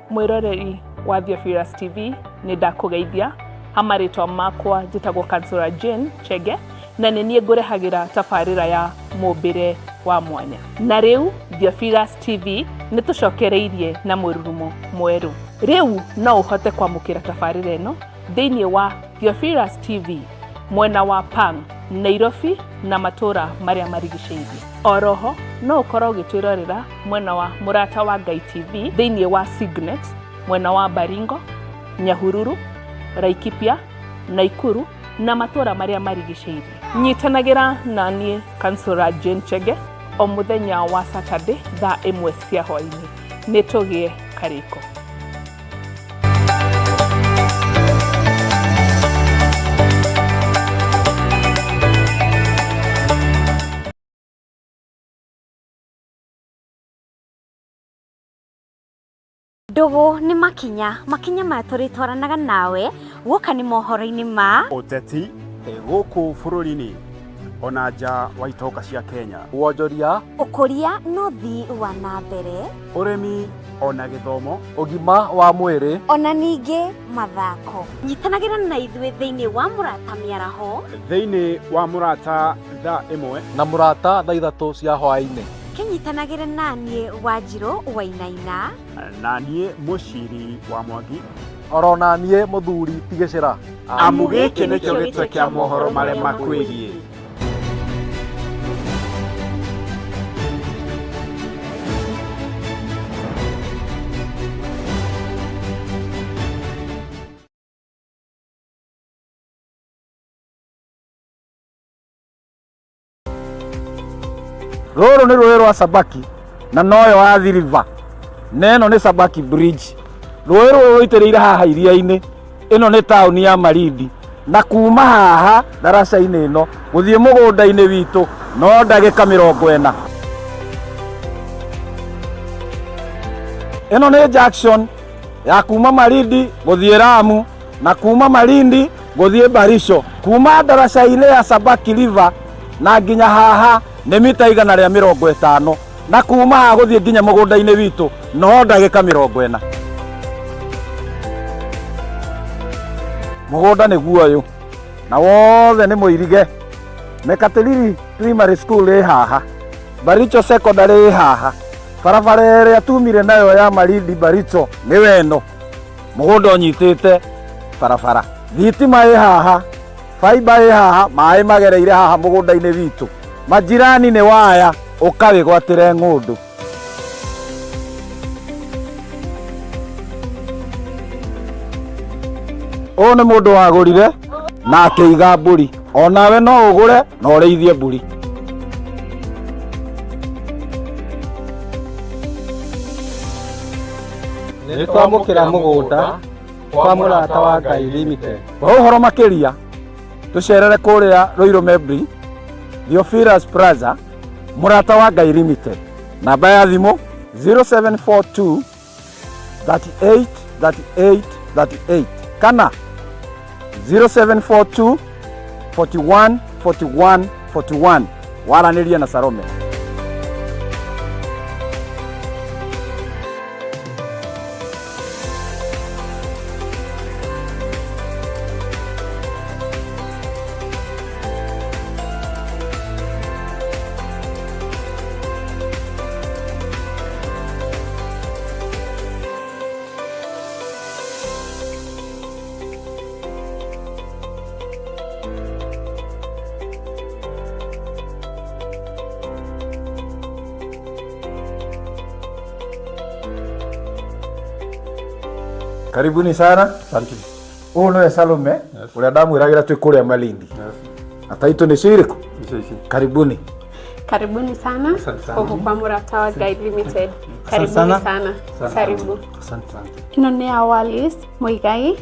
Mwĩroreri wa Theophilus TV, nĩ ndakũgeithia. Ha marĩtwa makwa njĩtagwo Kansũra Jane Chege, na nĩ niĩ ngũrehagĩra tabarĩra ya mũmbĩre wa mwanya. Na rĩu Theophilus TV nĩ tũcokereirie na mũrurumo mwerũ. Rĩu no ũhote kwamũkĩra tabarĩra ĩno thĩinĩ wa Theophilus TV mwena wa Pang, Nairobi na matũra marĩa marigicĩirie. Oroho no ũkorwo ũgĩtwĩrorera mwena wa Mũrata wa Ngai TV thĩinĩ wa Signet mwena wa Baringo, Nyahururu, Laikipia, Naikuru na matũra marĩa marigicĩirie. Nyitanagĩra na niĩ Kansũra Jane Chege o mũthenya wa Saturday thaa 1 cia hwaĩ-inĩ. Nĩ tũgĩe karĩko. Ndũgũ nĩ makinya, makinya maya tũrĩtwaranaga nawe guoka nĩ mohoro-inĩ ma ũteti gũkũ bũrũri-inĩ ona nja wa itonga cia Kenya, wonjoria, ũkũria na ũthii wa na mbere, ũrĩmi ona gĩthomo, ũgima wa mwĩrĩ, ona ningĩ mathako. Nyitanagĩra na ithuĩ thĩinĩ wa Mũrata Mĩaraho, thĩinĩ wa Mũrata thaa 1 na Mũrata thaa 3 cia hwaĩ-inĩ. Kĩnyitanagĩre na niĩ Wanjirũ Wainaina, na niĩ Mũciri wa Mwangi, oro na niĩ Mũthuri ti Gĩcĩra, amu gĩkĩ nĩkĩo gĩtwe kĩa mohoro marĩa makwĩgiĩ. Rũrũ nĩ rũĩ rwa Sabaki na noyo Athi River, na ĩno nĩ Sabaki Bridge. Rũĩ rũrũ rũitĩrĩire haha iria-inĩ. Ĩno nĩ taũni ya Malindi, na kuma haha ndaraca-inĩ ĩno gũthiĩ mũgũnda-inĩ witũ no ndagĩka 40. Ĩno nĩ junction ya kuma Malindi gũthiĩ Lamu na kuma Malindi gũthiĩ Baricho. Kuma ndaraca-inĩ ya Sabaki River na nginya haha nĩ mita 150, na kuma haha gũthiĩ nginya mũgũnda-inĩ witũ no ndagĩka 40. Mũgũnda nĩguo ũyũ na wothe nĩ mũirige. Mekatilili Primary School ĩ haha, Baricho Secondary ĩ haha, barabara ĩrĩa tumire nayo ya Malindi Baricho nĩwe ĩno. Mũgũnda ũnyitĩte barabara, thitima ĩ haha, faiba ĩ haha, maĩ magereire haha mũgũnda-inĩ witũ. Majirani nĩ waya, ũkawĩgwatĩre ng'ũndũ. Ũyũ nĩ mũndũ wagũrire na akĩiga mbũri. Onawe no ũgũre na ũrĩithie mbũri. Nĩ twamũkĩra mũgũnda kwa Mũrata wa Ngai Limited. Kwa ũhoro makĩria tũcerere kũrĩa Ruiru Membri, Theophilus Plaza, Mũrata wa Ngai Limited. Namba ya thimũ 0742 38 38 38 kana 0742 41 41 41. Waranĩrie na Salome. Karibuni sana. Asante. Ũyũ nĩwe Salome ũrĩa ndamwĩragĩra twĩ kũrĩa Malindi. Na taitũ nĩcio irĩkũ? Karibuni. Karibuni sana Asante sana. gũkũ kwa Mũrata wa Ngai Limited. Karibuni sana. sana. Asante. Karibu. Asante sana. Ĩno nĩ ya Wallis Muigai,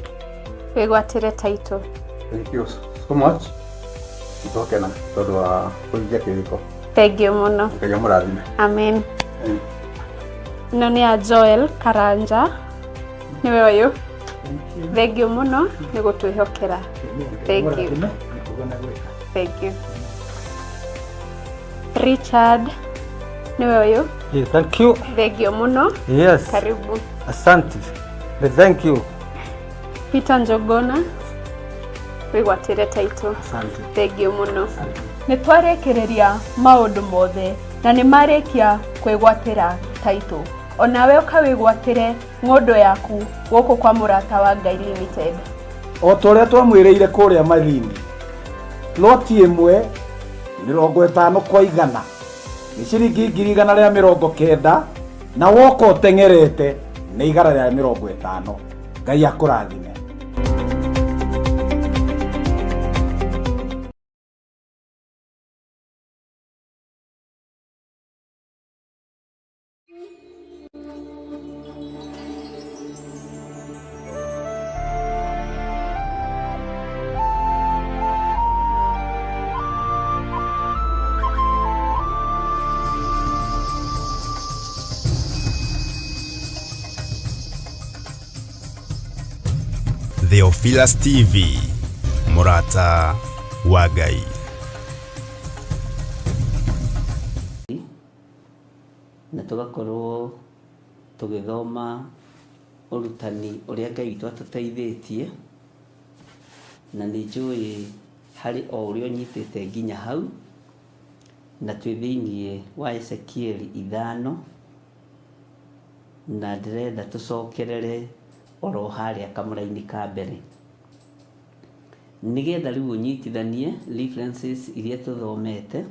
wĩgwatĩre taitũ. Thank you so much. Nĩtwakena tondũ wa kũhingia kĩrĩko. Thank you mũno. Ngai amũrathime. Amen. Ĩno nĩ ya Joel Karanja, nĩwe ũyũ. Thank you mũno nĩ gũtwĩhokera. Thank you. Thank you. Richard, nĩwe ũyũ. Yeah, thank you. Thank you mũno. Yes. Karibu. Asante. Thank you. Peter Njogona, wĩgwatĩre taitũ. Asante. Thank you mũno. Nĩ twarĩkĩrĩria maũndũ mothe na nĩ marĩkia Kwĩgwatĩra title. Onawe ũka wĩgwatĩre ng'ũndũ yaku gũkũ kwa Mũrata wa Ngai Limited. O ta ũrĩa twamwĩrĩire kũrĩa Malindi, ploti ĩmwe 50 kwa 100 nĩ ciringi 190,000, na woka ũteng'erete nĩ 150. Ngai akũrathime. Theophilus TV, mũrata wa Ngai. Na tũgakorwo tũgĩthoma ũrutani ũrĩa Ngai witũ atũteithĩtie, na nĩ njũĩ harĩ o ũrĩa ũnyitĩte nginya hau, na twĩ thĩiniĩ wa Ezekieli 5, na ndĩrenda tũcokerere oro harĩa kamũraini ka mbere nĩgetha rĩu ũnyitithanie references iria tũthomete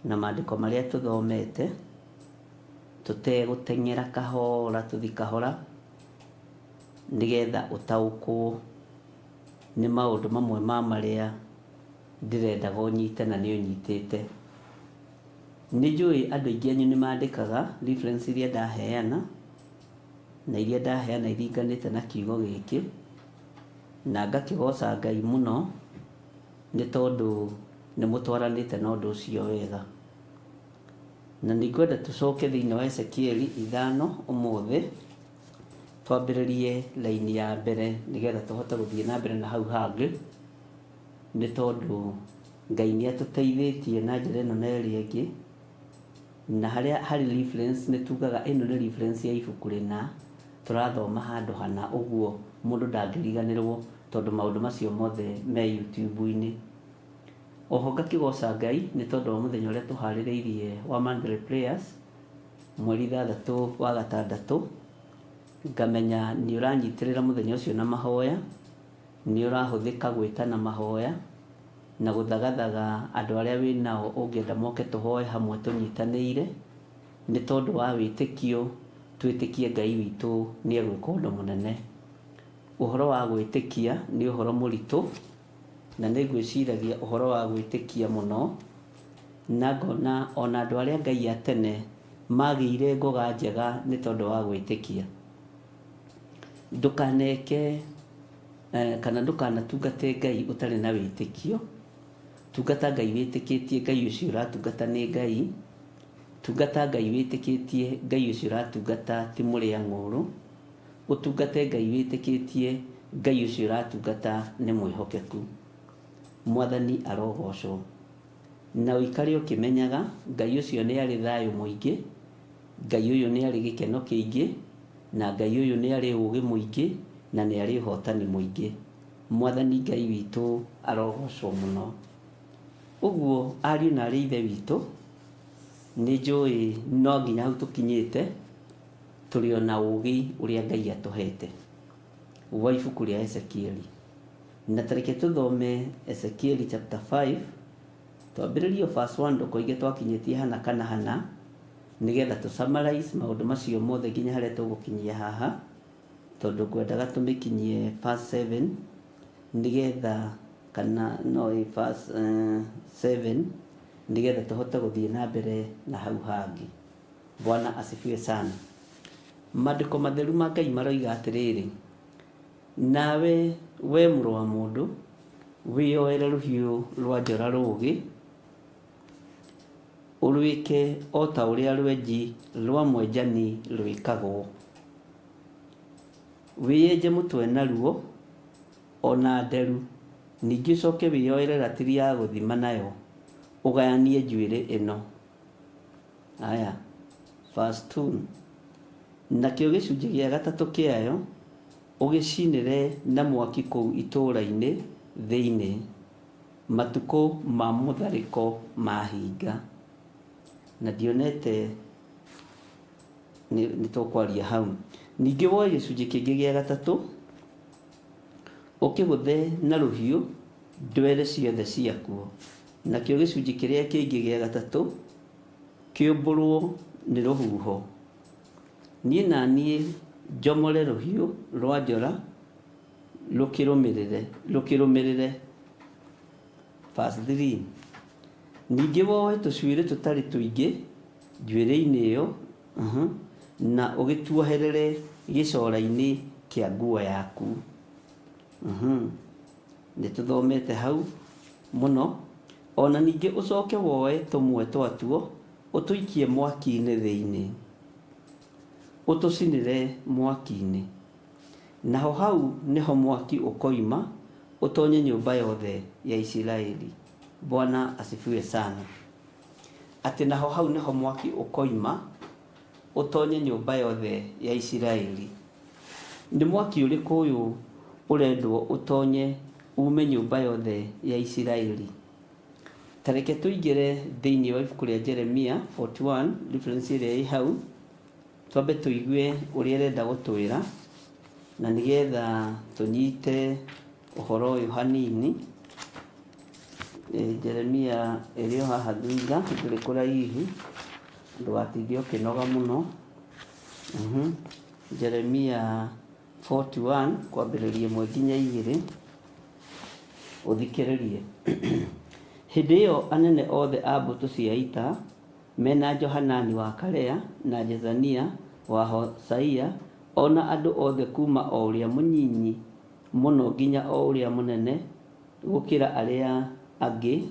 na maandĩko marĩa tũthomete, tũtegũteng'era, kahora tũthi kahora, nĩgetha ũtaũkwo nĩ maũndũ mamwe ma marĩa ndĩrendaga ũnyite na nĩ ũnyitĩte. Nĩ njũĩ andũ aingĩ anyu nĩ mandĩkaga reference iria ndaheana, na iria ndaheana iringanĩte na kiugo gĩkĩ, na ngakĩgoca Ngai mũno nĩ tondũ nĩ mũtwaranĩte na ũndũ ũcio wega. Na nĩ ngwenda tũcoke thĩinĩ wa Ezekieli 5 ũmũthĩ, twambĩrĩrie raini ya mbere nĩgetha tũhote gũthiĩ na mbere na hau hangĩ, nĩ tondũ Ngai nĩ atũteithĩtie na njĩra ĩno na ĩrĩa ĩngĩ. Na harĩa harĩ reference, nĩ tugaga ĩno nĩ reference ya ibuku rĩna, tũrathoma handũ hana ũguo, mũndũ ndangĩriganĩrwo tondũ maũndũ macio mothe me YouTube-inĩ. Oho ngakĩgoca Ngai nĩ tondũ wa mũthenya ũrĩa tũharĩrĩirie wa monthly prayers mweri 6 wa gatandatũ. Ngamenya nĩ ũranyitĩrĩra mũthenya ũcio na mahoya, nĩ ũrahũthĩka gwĩtana mahoya na gũthagathaga andũ arĩa wĩ nao ũngĩenda moke tũhoe hamwe tũnyitanĩire, nĩ tondũ wa wĩtĩkio twĩtĩkie Ngai witũ nĩ egwĩka ũndũ mũnene. Ũhoro wa gwĩtĩkia nĩ ũhoro mũritũ, na nĩ ngwĩciragia ũhoro wa gwĩtĩkia mũno, na ngona ona andũ arĩa Ngai a tene magĩire ngoga njega nĩ tondũ wa gwĩtĩkia. Ndũkaneke kana ndũkanatungate Ngai ũtarĩ na wĩtĩkio. Tungata Ngai wĩtĩkĩtie Ngai ũcio ũratungata nĩ Ngai. Tungata Ngai wĩtĩkĩtie Ngai ũcio ũratungata ti mũrĩa ng'ũrũ. Ũtungate Ngai wĩtĩkĩtie Ngai ũcio ũratungata nĩ mwĩhokeku. Mwathani arogocwo. Na ũikare ũkĩmenyaga Ngai ũcio nĩ arĩ thayũ mũingĩ, Ngai ũyũ nĩ arĩ gĩkeno kĩingĩ, na Ngai ũyũ nĩ arĩ ũũgĩ mũingĩ, na nĩ arĩ ũhotani mũingĩ. Mwathani Ngai witũ arogocwo mũno. Ũguo ariũ na arĩ ithe witũ, nĩ njũĩ no nginya hau tũkinyĩte tũrĩ ona ũũgĩ ũrĩa Ngai atũhete wa ibuku rĩa Ezekieli. Na tareke tũthome Ezekieli chapter 5, twambĩrĩrie verse 1, ndũkoige twakinyĩtie hana kana hana, nĩgetha tũ summarize maũndũ macio mothe nginya harĩa tũgũkinyia haha, tondũ ngwendaga tũmĩkinyie verse 7 nĩgetha, kana no ĩ verse 7, nĩgetha tũhote gũthiĩ na mbere na hau hangĩ. Bwana asifiwe sana. Maandĩko matheru ma Ngai maroiga atĩrĩrĩ, "Nawe we mũrũ wa mũndũ, wĩyoere rũhiũ rwa njora rũũgĩ, ũrwĩke o ta ũrĩa rwenji rwa mwenjani rwĩkagwo. Wĩyenje mũtwe naruo o na nderu, ningĩ ũcoke wĩyoere ratiri ya gũthima nayo, ũgayanie njuĩrĩ ĩno." Aya, verse 2, "Nakĩo gĩcunjĩ gĩa gatatũ kĩayo ũgĩcinĩre na mwaki kũu itũũra-inĩ thĩinĩ, matukũ ma mũtharĩko mahinga." Na ndionete nĩ tũkwaria hau. Ningĩ woe gĩcunjĩ kĩngĩ gĩa gatatũ, ũkĩgũthe na rũhiũ ndwere ciothe ciakuo. Nakĩo gĩcunjĩ kĩrĩa kĩngĩ gĩa gatatũ kĩũmbũrwo nĩ rũhuho. Niĩ na niĩ njomore rũhiũ rwa njora rũkĩrũmĩrĩre rũkĩrũmĩrĩre. Verse 3. Ningĩ woe tũcuĩrĩ tũtarĩ tũingĩ njuĩrĩ-inĩ ĩyo na ũgĩtuoherere gĩcora-inĩ kĩa nguo yaku. Nĩ tũthomete hau mũno. O na ningĩ ũcoke woe tũmwe twatuo ũtũikie mwaki-inĩ thĩinĩ, ũtũcinĩre mwaki-inĩ. Naho hau nĩho mwaki ũkoima ũtonye nyũmba yothe ya Isiraeli. Bwana asifiwe sana. Atĩ naho hau nĩho mwaki ũkoima ũtonye nyũmba yothe ya Isiraeli. Nĩ mwaki ũrĩkũ ũyũ ũrendwo ũtonye ume nyũmba yothe ya Isiraeli? Ta reke tũingĩre thĩinĩ wa ibuku rĩa Jeremia 41, reference ĩrĩa ĩ hau, twambe tũigue ũrĩa ĩrenda gũtwĩra, na nĩgetha tũnyite ũhoro ũyũ hanini. Jeremia ĩrĩ o haha thutha, ndĩrĩ kũraihu, ndũgatinde ũkĩnoga mũno. Jeremia 41 kwambĩrĩria 1 nginya 2, ũthikĩrĩrie. Hĩndĩ ĩyo anene othe a mbũtũ cia ita, me na Johanani wa Karea, na Jezania wa Hosaia, o na andũ othe kuuma o ũrĩa mũnyinyi mũno nginya o ũrĩa mũnene gũkĩra arĩa angĩ,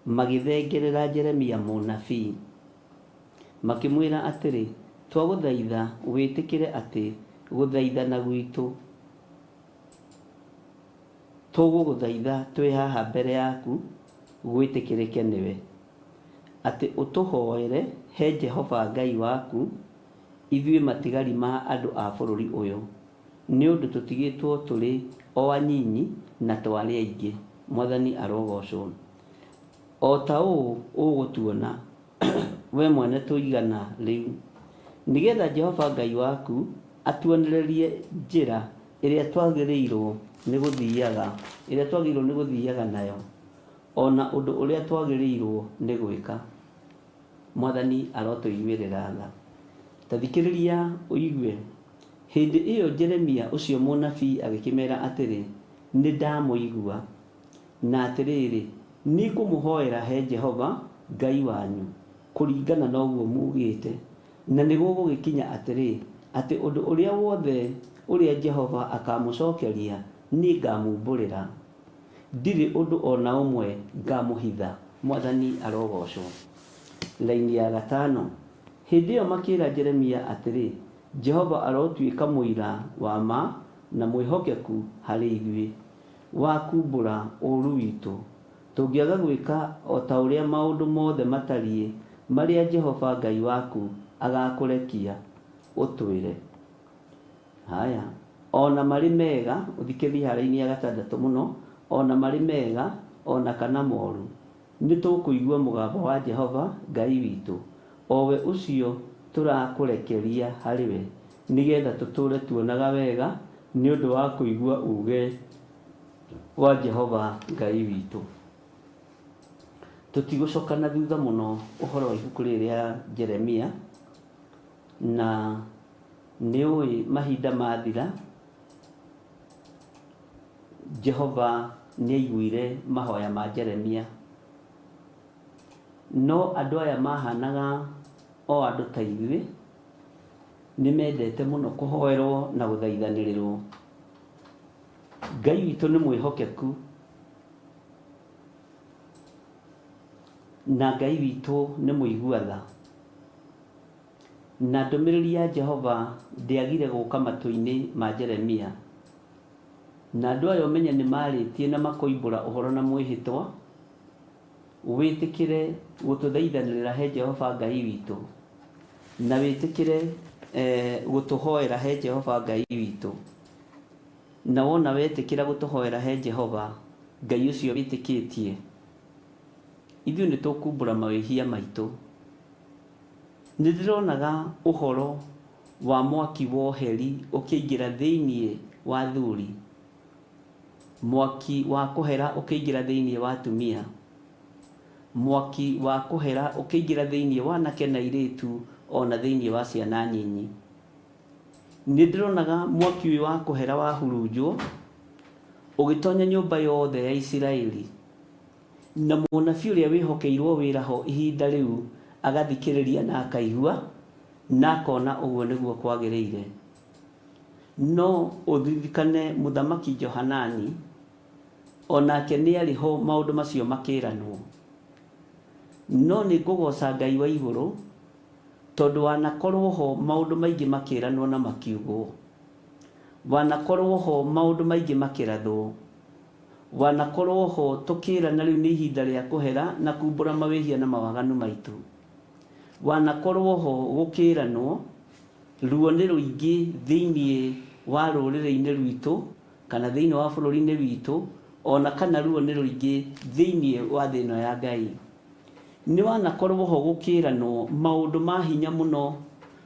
magĩthengerera Jeremia mũnabii. Makĩmwĩra atĩrĩ, Twagũthaitha wĩtĩkĩre atĩ gũthaithana gwitũ tũgũgũthaitha twĩ haha mbere yaku gwĩtĩkĩrĩke nĩwe, atĩ ũtũhoere he Jehova Ngai waku, ithuĩ matigari ma andũ a bũrũri ũyũ, nĩ ũndũ tũtigĩtwo tũrĩ o anyinyi na twarĩ aingĩ. Mwathani arogoocwo. O ta ũũ ũgũtuona wee mwene tũigana rĩu, nĩ getha Jehova Ngai waku atuonererie njĩra ĩrĩa twagĩrĩirũo nĩ gũthiaga, ĩrĩa twagĩrĩirũo nĩ gũthiaga nayo, o na ũndũ ũrĩa twagĩrĩirũo nĩ gwĩka. Mwathani arotũiguĩrĩra tha. Ta thikĩrĩria ũigue. Hĩndĩ ĩyo Jeremia ũcio mũnabii agĩkĩmera atĩrĩ, Nĩndamũigua. Na atĩrĩrĩ, nĩngũmũhoera he Jehova Ngai wanyu, kũringana na ũguo muugĩte, na nĩgũgũgĩkinya atĩrĩ, atĩ ũndũ ũrĩa wothe ũrĩa Jehova akamũcokeria, nĩngamuumbũrĩra. Ndirĩ ũndũ o na ũmwe ngamũhitha. Mwathani arogoocwo. Raini ya gatano. Hĩndĩ ĩyo makĩĩra Jeremia atĩrĩ, Jehova arotuĩka mũira wa ma na mwĩhokeku harĩ ithuĩ, wa kuumbũra ũũru witũ, tũngĩaga gwĩka o ta ũrĩa maũndũ mothe matariĩ marĩa Jehova Ngai waku agaakũrekia ũtwĩre. Haya. O na marĩ mega, ũthikĩrĩrie haha raini ya gatandatũ mũno, o na marĩ mega o na kana moru, nĩtũkũigua mũgambo wa Jehova Ngai witũ, o we ũcio tũrakũrekeria harĩ we, nĩ getha tũtũũre tuonaga wega nĩ ũndũ wa kũigua uuge wa Jehova Ngai witũ. Tũtigũcoka na thutha mũno ũhoro wa ibuku rĩrĩ rĩa Jeremia, na nĩũĩ mahinda mathira, Jehova nĩaiguire mahoya ma Jeremia. No andũ aya mahanaga o andũ ta ithuĩ, nĩmendete mũno kũhoerwo na gũthaithanĩrĩrwo. Ngai witũ nĩ mwĩhokeku, na Ngai witũ nĩ mũigua tha. Na ndũmĩrĩri ya Jehova ndĩagire gũka matũ-inĩ ma Jeremia. Na andũ aya ũmenye nĩmarĩtie na makoimbũra ũhoro na mwĩhĩtwa, wĩtĩkĩre gũtũthaithanĩrĩra he Jehova Ngai witũ, na wĩtĩkĩre gũtũhoera he Jehova Ngai witũ. Na wona wetĩkĩra gũtũhoera he Jehova, Ngai ũcio wĩtĩkĩtie, ithuĩ nĩtũkumbũra mawĩhia maitũ. Nĩ ndĩronaga ũhoro wa mwaki wa ũheri ũkĩingĩra thĩinĩ wa athuri, mwaki wa kũhera ũkĩingĩra thĩinĩ wa atumia, mwaki wa kũhera ũkĩingĩra thĩinĩ wa anake na airĩtu o na thĩinĩ wa ciana nyinyi. Nĩ ndĩronaga mwaki ũyũ wa kũhera wahurunjwo ũgĩtonya nyũmba yothe ya Isiraeli. Na mũnabii ũrĩa wĩhokeirwo wĩra ho ihinda rĩu agathikĩrĩria na akaigua, na akona ũguo nĩguo kwagĩrĩire. No ũririkane Mũthamaki Johanani, o nake nĩarĩ ho maũndũ macio makĩĩranwo. No nĩngũgooca Ngai wa igũrũ, tondũ wanakorwo ho maũndũ maingĩ makĩĩranwo na makiugwo. Wanakorwo ho maũndũ maingĩ makĩrathwo. Wanakorwo ho tũkĩĩrana rĩu nĩ ihinda rĩa kũhera na kumbũra mawĩhia na mawaganu maitũ. Wanakorwo ho gũkĩĩranwo, ruo nĩ rũingĩ thĩinĩ wa rũrĩrĩ-inĩ rwitũ kana thĩinĩ wa bũrũri-inĩ witũ o na kana ruo nĩ rũingĩ thĩinĩ wa thĩ ĩno ya Ngai. Nĩ wanakorwo ho gũkĩĩranwo maũndũ ma hinya mũno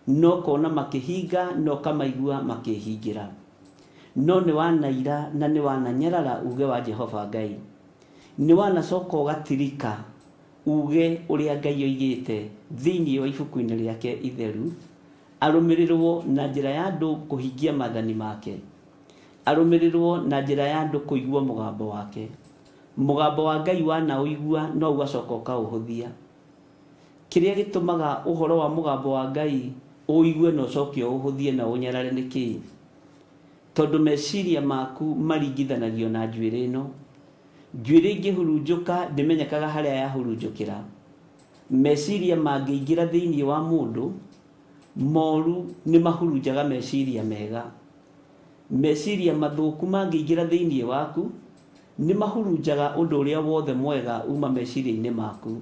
na ũkona makĩhinga na ũkamaigua makĩĩhingĩra. No nĩ wanaira na nĩ wananyarara uuge wa Jehova Ngai. Nĩ wanacoka ũgatirika uuge ũrĩa Ngai oigĩte thĩinĩ wa ibuku-inĩ rĩake itheru, arũmĩrĩrwo na njĩra ya andũ kũhingia maathani make, arũmĩrĩrwo na njĩra ya andũ kũigua mũgambo wake. Mũgambo wa Ngai wanaũigua no ũgacoka ũkaũhũthia. Kĩrĩa gĩtũmaga ũhoro wa mũgambo wa Ngai ũũigue na ũcoke ũũhũthie na ũũnyarare nĩ kĩĩ? Tondũ meciria maku maringithanagio na njuĩrĩ ĩno. Njuĩrĩ ĩngĩhurunjũka ndĩmenyekaga harĩa yahurunjũkĩra. Meciria mangĩingĩra thĩinĩ wa mũndũ, moru nĩ mahurunjaga meciria mega. Meciria mathũku mangĩingĩra thĩinĩ waku, nĩ mahurunjaga ũndũ ũrĩa wothe mwega uma meciria-inĩ maku.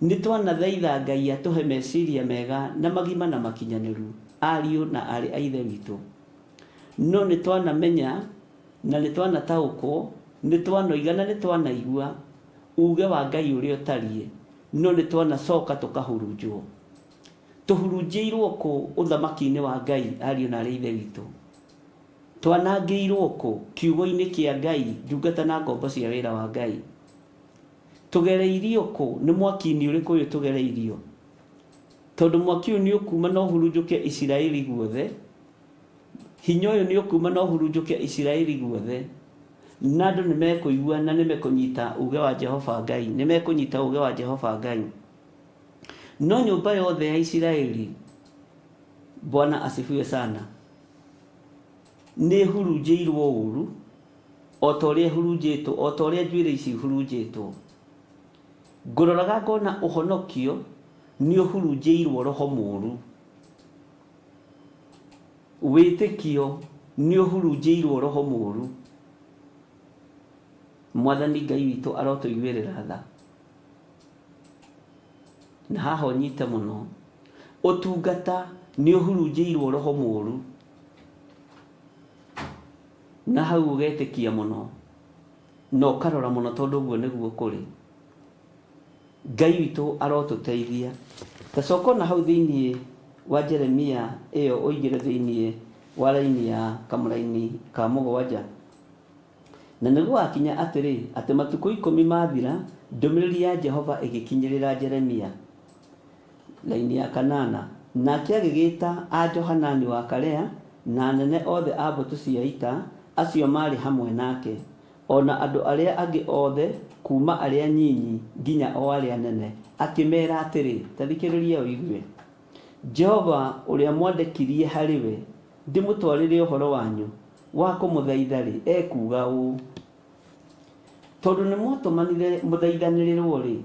Nĩ twanathaitha Ngai atũhe meciria mega na magima na makinyanĩru, ariũ na aarĩ a Ithe witũ. No nĩ twanamenya na nĩ twanataũkwo, nĩ twanoiga na nĩ twanaigua uuge wa Ngai ũrĩa ũtariĩ, no nĩ twanacoka tũkahurunjwo. Tũhurunjĩirwo kũ ũthamaki-inĩ wa Ngai, ariũ na aarĩ a Ithe witũ? Twanangĩirwo kũ kiugo-inĩ kĩa Ngai, ndungata na ngombo cia wĩra wa Ngai? Tũgereirio kũ? Nĩ mwaki-inĩ ũrĩkũ ũyũ tũgereirio? Tondũ mwaki ũyũ nĩũkuuma na ũhurunjũke Isiraeli guothe, hinya ũyũ nĩũkuuma na ũhurunjũke Isiraeli guothe, na andũ nĩmekũigua na nĩmekũnyita uuge wa Jehova Ngai, nĩmekũnyita uuge wa Jehova Ngai. No nyũmba yothe ya Isiraeli, Bwana asifiwe sana, nĩĩhurunjĩirwo ũũru, o ta ũrĩa ĩhurunjĩtwo, o ta ũrĩa njuĩrĩ ici ihurunjĩtwo. Ngũroraga ngona ũhonokio nĩũhurunjĩirwo roho mũũru. Wĩtĩkio nĩũhurunjĩirwo roho mũũru. Mwathani Ngai witũ arotũiguĩrĩra tha. Na haha ũnyite mũno. Ũtungata nĩũhurunjĩirwo roho mũũru. Na hau ũgetĩkia mũno na ũkarora mũno tondũ ũguo nĩguo kũrĩ. Ngai witũ arotũteithia. Ta coka ona hau thĩinĩ wa Jeremia ĩyo ũingĩre thĩinĩ wa raini ya kamũraini ka mũgwanja. Na nĩgũgakinya atĩrĩ, atĩ matukũ ikũmi maathira, ndũmĩrĩri ya Jehova ĩgĩkinyĩrĩra Jeremia. Raini ya kanana. Nake agĩgĩĩta a Johanani wa Karea, na anene othe a mbũtũ cia ita, acio maarĩ hamwe nake, o na andũ arĩa angĩ othe, kuuma arĩa anyinyi nginya o arĩa anene, akĩmera atĩrĩ, Ta thikĩrĩria ũigue! Jehova ũrĩa mwandekirie harĩ we ndĩmũtwarĩre ũhoro wanyu wa kũmũthaitha-rĩ, ekuuga ũũ, Tondũ nĩmwatũmanire mũthaithanĩrĩrũo-rĩ,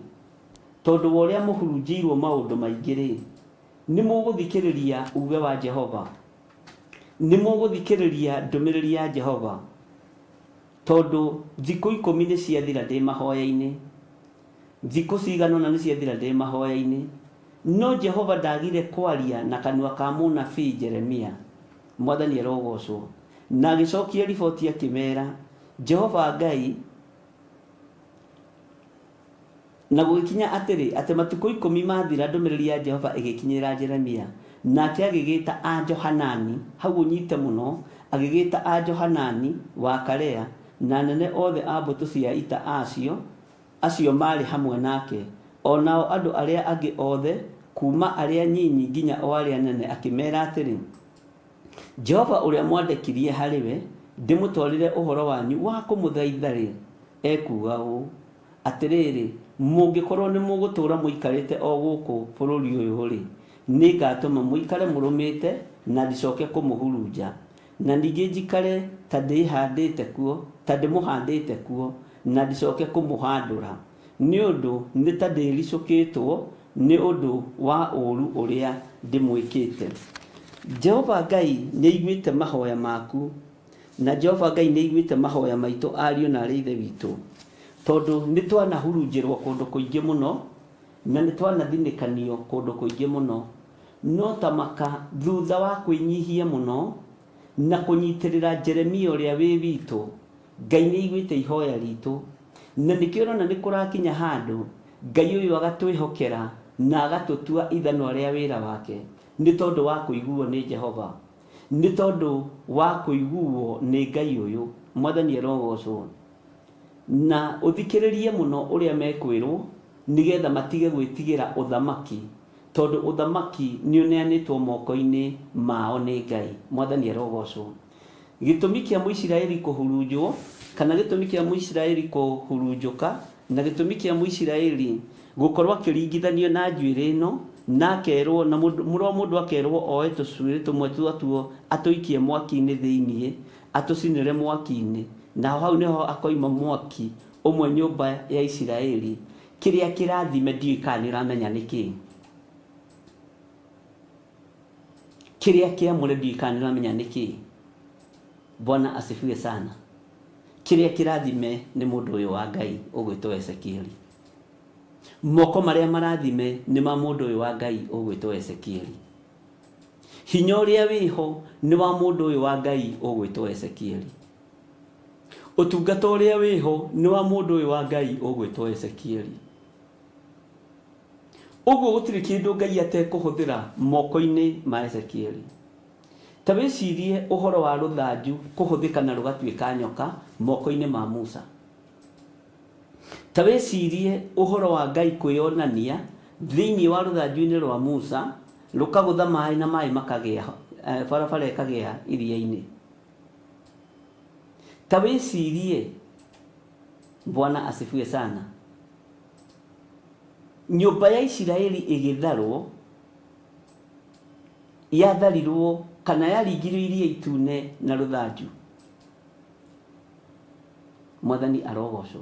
tondũ wa ũrĩa mũhurunjĩirũo maũndũ maingĩ-rĩ, nĩmũgũthikĩrĩria uuge wa Jehova, nĩmũgũthikĩrĩria ndũmĩrĩri ya Jehova, tondũ thikũ ikũmi nĩciathira ndĩ mahoya-inĩ, thikũ cigana ũna nĩciathira ndĩ mahoya-inĩ, no Jehova ndaagire kwaria na kanua ka mũnabii Jeremia. Mwathani arogoocwo. Na agĩcokia riboti akĩmeera, Jehova Ngai Na gũgĩkinya atĩrĩ, atĩ matukũ ikũmi maathira, ndũmĩrĩri ya Jehova ĩgĩkinyĩra Jeremia. Nake agĩgĩĩta aa Johanani, hau ũnyite mũno, agĩgĩĩta aa Johanani wa Karea, na anene othe a mbũtũ cia ita acio, acio maarĩ hamwe nake, o nao andũ arĩa angĩ othe, kuuma arĩa anyinyi nginya o arĩa anene, akĩmera atĩrĩ, Jehova ũrĩa mwandekirie harĩ we ndĩmũtwarĩre ũhoro wanyu wa kũmũthaitha-rĩ, ekuuga ũũ, Atĩrĩrĩ, mũngĩkorũo nĩmũgũtũũra mũikarĩte o gũkũ bũrũri ũyũ-rĩ, nĩngatũma mũikare mũrũmĩte, na ndicoke kũmũhurunja, na ningĩ njikare ta ndĩĩhandĩte kuo, ta ndĩmũhandĩte kuo, na ndicoke kũmũhandũra, nĩ ũndũ nĩ ta ndĩĩricũkĩtwo nĩ ũndũ wa ũũru ũrĩa ndĩmwĩkĩte. Jehova Ngai nĩaiguĩte mahoya maku, na Jehova Ngai nĩaiguĩte mahoya maitũ ariũ na aarĩ a Ithe witũ, tondũ nĩtwanahurunjĩrwo kũndũ kũingĩ mũno, na nĩtwanathinĩkanio kũndũ kũingĩ mũno, no ta maka thutha wa kwĩnyihia mũno, na kũnyitĩrĩra Jeremia ũrĩa wĩ witũ, Ngai nĩaiguĩte ihoya ritũ, na nĩkĩo ũrona nĩkũrakinya handũ Ngai ũyũ agatwĩhokera na agatũtua ithanwa rĩa wĩra wake, nĩ tondũ wa kũiguo nĩ Jehova, nĩ tondũ wa kũiguo nĩ Ngai ũyũ. Mwathani arogocwo. Na ũthikĩrĩrie mũno ũrĩa mekwĩrwo, nĩgetha matige gwĩtigĩra ũthamaki, tondũ ũthamaki nĩũneanĩtwo moko-inĩ mao nĩ Ngai. Mwathani arogocwo. Gĩtũmi kĩa Mũisiraeli kũhurunjwo, kana gĩtũmi kĩa Mũisiraeli kũhurunjũka, na gĩtũmi kĩa Mũisiraeli gũkorwo akĩringithanio na njuĩrĩ ĩno, na akerwo, na mũrũ wa mũndũ akerwo oe tũcuĩrĩ tũmwe twatuo atũikie mwaki-inĩ thĩinĩ, atũcinĩre mwaki-inĩ, naho hau nĩho hakoima mwaki ũmwe nyũmba ya Isiraeli, kĩrĩa kĩrathime ndiũĩ kana nĩũramenya nĩ kĩĩ. Kĩrĩa kĩamũre ndiũĩ kana nĩũramenya nĩ kĩĩ. Bwana asifiwe sana. Kĩrĩa kĩrathime nĩ mũndũ ũyũ wa Ngai ũgwĩtwo Ezekieli. Moko marĩa marathime nĩ ma mũndũ ũyũ wa Ngai ũgwĩtwo Ezekieli. Hinya ũrĩa wĩho nĩ wa mũndũ ũyũ wa Ngai ũgwĩtwo Ezekieli. Ũtungata ũrĩa wĩho nĩ wa mũndũ ũyũ wa Ngai ũgwĩtwo Ezekieli. Ũguo gũtirĩ kĩndũ Ngai atekũhũthĩra moko-inĩ ma Ezekieli. Ta wĩcirie ũhoro wa rũthanju kũhũthĩka na rũgatuĩka nyoka moko-inĩ ma Musa. Ta wĩcirie ũhoro wa Ngai kwĩyonania thĩinĩ wa rũthanju-inĩ rwa Musa, rũkagũtha maĩ na maĩ makagĩa, barabara ĩkagĩa iria-inĩ. Ta wĩcirie, Bwana asifiwe sana, Nyũmba ya Isiraeli ĩgĩtharwo, yatharirwo kana yaringirwo Iria Itune na rũthanju. Mwathani arogocwo.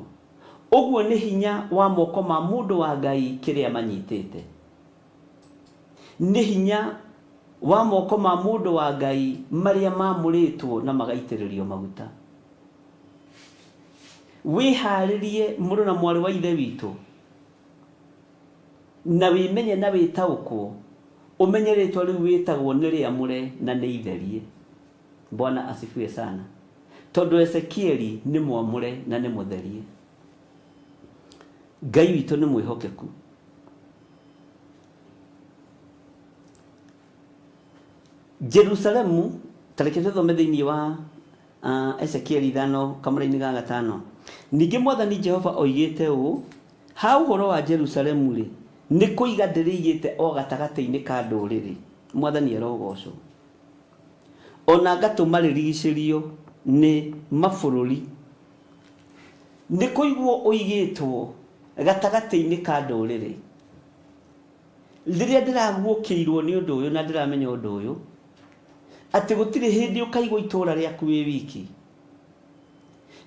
Ũguo nĩ hinya wa moko ma mũndũ wa Ngai kĩrĩa manyitĩte. Nĩ hinya wa moko ma mũndũ wa Ngai marĩa mamũrĩtwo na magaitĩrĩrio maguta. Wĩhaarĩrie mũrũ na mwarĩ wa Ithe witũ, na wĩmenye na wĩtaũkwo, ũmenye rĩtwa rĩu wĩtagwo nĩ rĩamũre na nĩ itherie. Bwana asifiwe sana. Tondũ Ezekieli nĩ mwamũre na nĩ mũtherie. Ngai witũ nĩ mwĩhokeku. Jerusalemu, ta reke tũthome thĩinĩ wa Ezekieli ithano kamũra-inĩ ga gatano. Ningĩ Mwathani Jehova oigĩte ũũ, Ha ũhoro wa Jerusalemu-rĩ, nĩ kũiga ndĩrĩigĩte o gatagatĩ-inĩ ka ndũrĩrĩ, Mwathani arogoocwo, o na ngatũma rĩrigicĩrio nĩ mabũrũri. Nĩ kũigwo ũigĩtwo gatagatĩ-inĩ ka ndũrĩrĩ. Rĩrĩa ndĩraguũkĩirwo nĩ ũndũ ũyũ na ndĩramenya ũndũ ũyũ, atĩ gũtirĩ hĩndĩ ũkaigwo itũũra rĩaku wĩ wiki.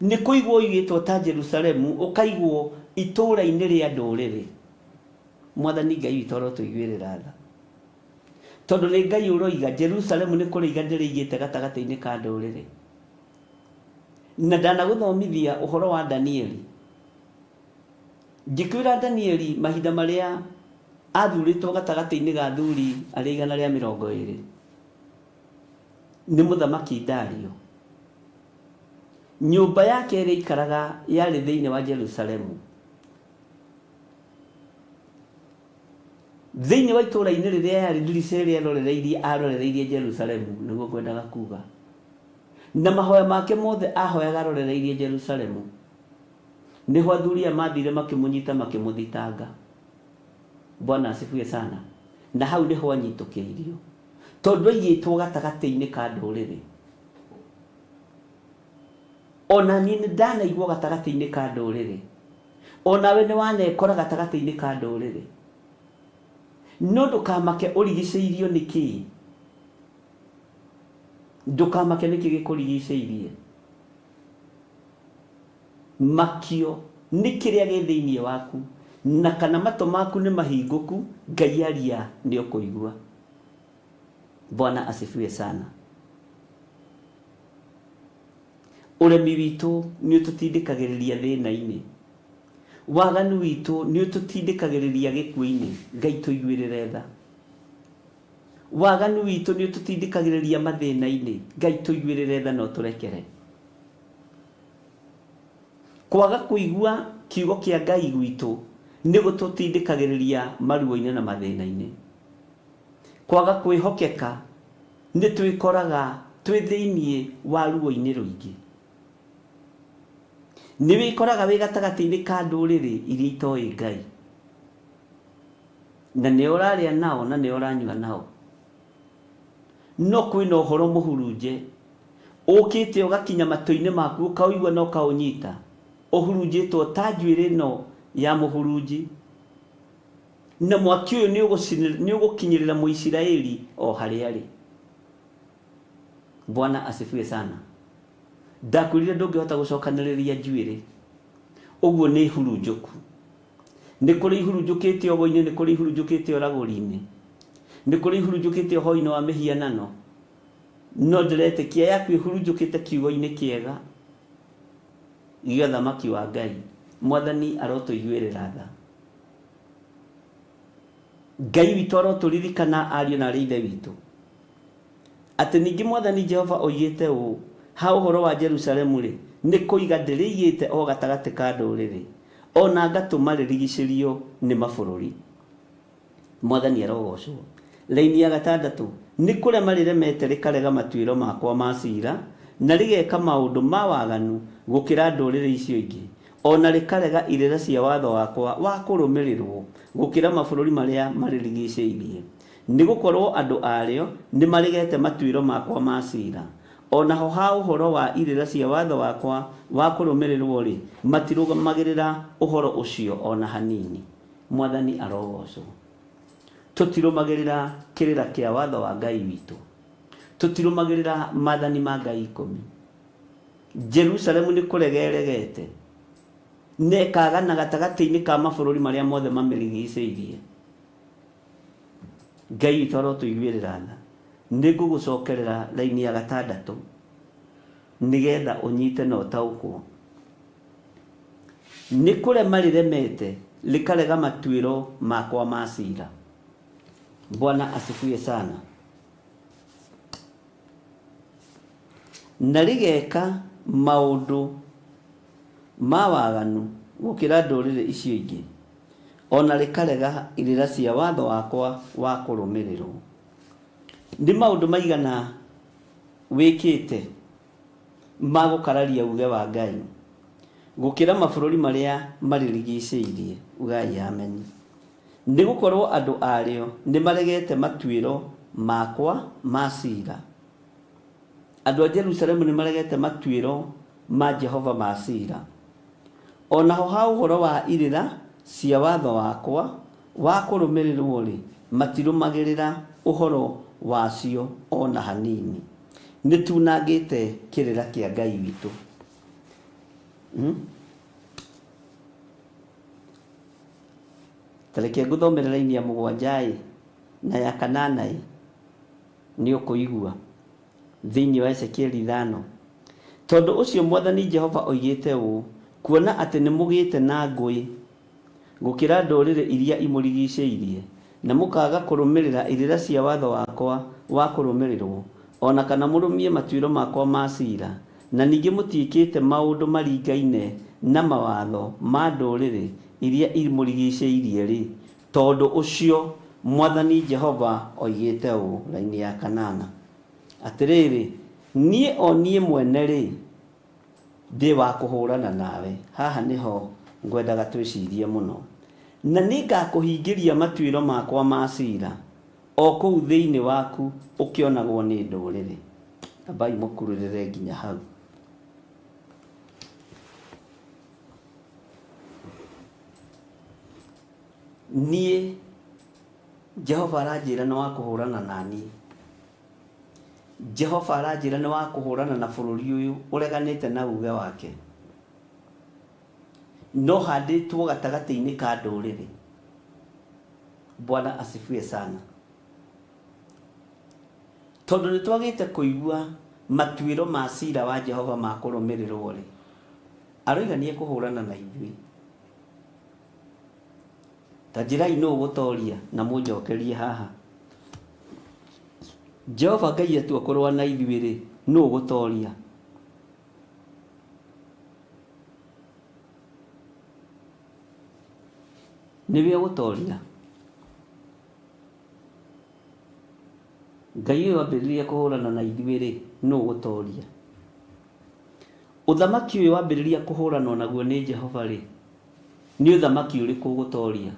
Nĩ kũigwo ũigĩtwo ta Jerusalemu, ũkaigwo itũũra-inĩ rĩa ndũrĩrĩ. Mwathani Ngai witũ arotũiguĩrĩra tha. Tondũ nĩ Ngai ũroiga, Jerusalemu nĩ kũrĩiga ndĩrĩigĩte gatagatĩ-inĩ ka ndũrĩrĩ. Na ndanagũthomithia ũhoro wa Danieli. Ngĩkwĩra Danieli mahinda marĩa athurĩtwo gatagatĩ-inĩ ga athuri arĩa 120 nĩ mũthamaki Dario. Nyũmba yake ĩrĩa aikaraga yarĩ thĩinĩ wa Jerusalemu. Thĩinĩ wa itũũra-inĩ rĩrĩa yarĩ ndirica ĩrĩa ĩrorereirie arorereirie Jerusalemu, nĩguo ngwendaga kuga. Na mahoya make mothe ahoyaga arorereirie Jerusalemu. Nĩho athuri aya mathire makĩmũnyita makĩmũthitanga. Bwana asifiwe sana. Na hau nĩho anyitũkĩirio. Tondũ aigĩtwo gatagatĩ-inĩ ka ndũrĩrĩ. Ona niĩ nĩ ndanaigwo gatagatĩ-inĩ ka ndũrĩrĩ. O nawe nĩ wanekora gatagatĩ-inĩ ka ndũrĩrĩ. No ndũkamake ũrigicĩirio nĩ kĩĩ. Ndũkamake nĩkĩ gĩkũrigicĩirie. Makio nĩ kĩrĩa gĩ thĩinĩ waku, na kana matũ maku nĩ mahingũku, Ngai aria nĩ ũkũigua. Bwana asifiwe sana. Ũremi witũ nĩ ũtũtindĩkagĩrĩria thĩna-inĩ. Waganu witũ nĩ ũtũtindĩkagĩrĩria gĩkuũ-inĩ. Ngai tũiguĩrĩre tha. Waganu witũ nĩ ũtũtindĩkagĩrĩria mathĩna-inĩ. Ngai tũiguĩrĩre tha na ũtũrekere. Kwaga kũigua kiugo kĩa Ngai gwitũ nĩ gũtũtindĩkagĩrĩria maruo-inĩ na mathĩna-inĩ. Kwaga kwĩhokeka nĩ twĩkoraga twĩ thĩinĩ wa ruo-inĩ rũingĩ. Nĩ wĩkoraga wĩ gatagatĩ-inĩ ka ndũrĩrĩ iria itoĩ Ngai. Na nĩo ũrarĩa nao na nĩo ũranyua nao. No kwĩna ũhoro mũhurunje ũkĩte ũgakinya matũ-inĩ maku ũkaũigua na ũkaũnyita, ũhurunjĩtwo ta njuĩrĩ ĩno ya mũhurunji. Na mwaki ũyũ nĩ ũgũkinyĩrĩra Mũisiraeli o harĩa arĩ. Bwana asifiwe sana. Ndakwĩrire ndũngĩhota gũcokanĩrĩria njuĩrĩ. Ũguo nĩ hurunjũku. Nĩ kũrĩ ihurunjũkĩte ũgo-inĩ, nĩ kũrĩ ihurunjũkĩte ũragũri-inĩ, nĩ kũrĩ ihurunjũkĩte ũhoi-inĩ wa mĩhianano, no ndĩretĩkia yaku ĩhurunjũkĩte kiugo-inĩ kĩega gĩa ũthamaki wa Ngai. Mwathani arotũiguĩrĩra tha. Ngai witũ arotũririkana ariũ na arĩ ithe witũ. Atĩ ningĩ Mwathani Jehova oigĩte ũũ, Ha ũhoro wa Jerusalemu-rĩ, nĩ kũiga ndĩrĩigĩte o gatagatĩ ka ndũrĩrĩ, o na ngatũma rĩrigicĩrio nĩ mabũrũri. Mwathani arogoocwo. Raini ya gatandatũ, Nĩ kũrema rĩremete rĩkarega matuĩro makwa ma cira, na rĩgeka maũndũ ma waganu gũkĩra ndũrĩrĩ icio ingĩ, o na rĩkarega irĩra cia watho wakwa wa kũrũmĩrĩrũo gũkĩra mabũrũri marĩa marĩrigicĩirie. Nĩ gũkorũo andũ arĩo nĩmaregete matuĩro makwa ma cira, o naho ha ũhoro wa irĩra cia watho wakwa wa kũrũmĩrĩrũo-rĩ, matirũmagĩrĩra ũhoro ũcio o na hanini. Mwathani arogoocwo. Tũtirũmagĩrĩra kĩrĩra kĩa watho wa Ngai witũ. Tũtirũmagĩrĩra maathani ma Ngai ikũmi. Jerusalemu nĩ kũrega ĩregete, na ĩkaagana gatagatĩ-inĩ ka mabũrũri marĩa mothe mamĩrigicĩirie. Ngai witũ arotũiguĩrĩra tha. Nĩ ngũgũcokerera raini ya gatandatũ nĩgetha ũnyite na ũtaũkwo. Nĩ kũrema rĩremete rĩkarega matuĩro makwa ma cira. Bwana asifiwe sana. Na rĩgeka maũndũ ma waganu gũkĩra ndũrĩrĩ icio ingĩ, o na rĩkarega irĩra cia watho wakwa wa kũrũmĩrĩrwo. Nĩ maũndũ maigana wĩkĩte ma gũkararia uuge wa Ngai gũkĩra mabũrũri marĩa marĩrigicĩirie? Ugai ameni. Nĩ gũkorũo andũ arĩo nĩmaregete matuĩro makwa ma cira. Andũ a Jerusalemu nĩmaregete matuĩro ma Jehova ma cira. O naho ha ũhoro wa irĩra cia watho wakwa wa kũrũmĩrĩrũo-rĩ, matirũmagĩrĩra ũhoro wacio o na hanini. Nĩtuunangĩte kĩrĩra kĩa Ngai witũ. Hmm? Ta reke ngũthomere raini ya mũgwanja-ĩ, na ya kanana-ĩ, nĩ ũkũigua. Thĩinĩ wa Ezekieli ithano. Tondũ ũcio Mwathani Jehova oigĩte ũũ, Kuona atĩ nĩmũgĩĩte na ngũĩ gũkĩra ndũrĩrĩ iria imũrigicĩirie, na mũkaaga kũrũmĩrĩra irĩra cia watho wakwa wa kũrũmĩrĩrũo, o na kana mũrũmie matuĩro makwa ma cira, na ningĩ mũtiĩkĩte maũndũ maringaine na mawatho ma ndũrĩrĩ iria imũrigicĩirie-rĩ, tondũ ũcio Mwathani Jehova oigĩte ũũ, raini ya kanana, Atĩrĩrĩ, niĩ o niĩ mwene-rĩ, ndĩ wa kũhũrana nawe. Haha nĩho ngwendaga twĩcirie mũno. Na nĩngakũhingĩria matuĩro makwa ma cira, o kũu thĩinĩ waku ũkĩonagwo nĩ ndũrĩrĩ. Ambai mũkururĩre nginya hau. Niĩ Jehova aranjĩra nĩ wa kũhũrana na niĩ. Jehova aranjĩra nĩ wa kũhũrana na bũrũri ũyũ ũreganĩte na uge wake. No handĩtwo gatagatĩ-inĩ ka ndũrĩrĩ. Bwana asifiwe sana. Tondũ nĩ twagĩte kũigua matuĩro ma cira wa Jehova ma kũrũmĩrĩrwo-rĩ, aroiga nĩ ekũhũrana na ithuĩ. Ta njĩrai nũ ũgũtoria na mũnjokerie haha. Jehova Ngai atua kũrũa na ithuĩ-rĩ, nũ ũgũtoria? Nĩwe ũgũtoria. Ngai ũyũ ambĩrĩria kũhũrana na ithuĩ-rĩ, nũ ũgũtoria? Ũthamaki ũyũ wambĩrĩria kũhũranwo naguo nĩ Jehova-rĩ, nĩ ũthamaki ũrĩkũ ũgũtoria?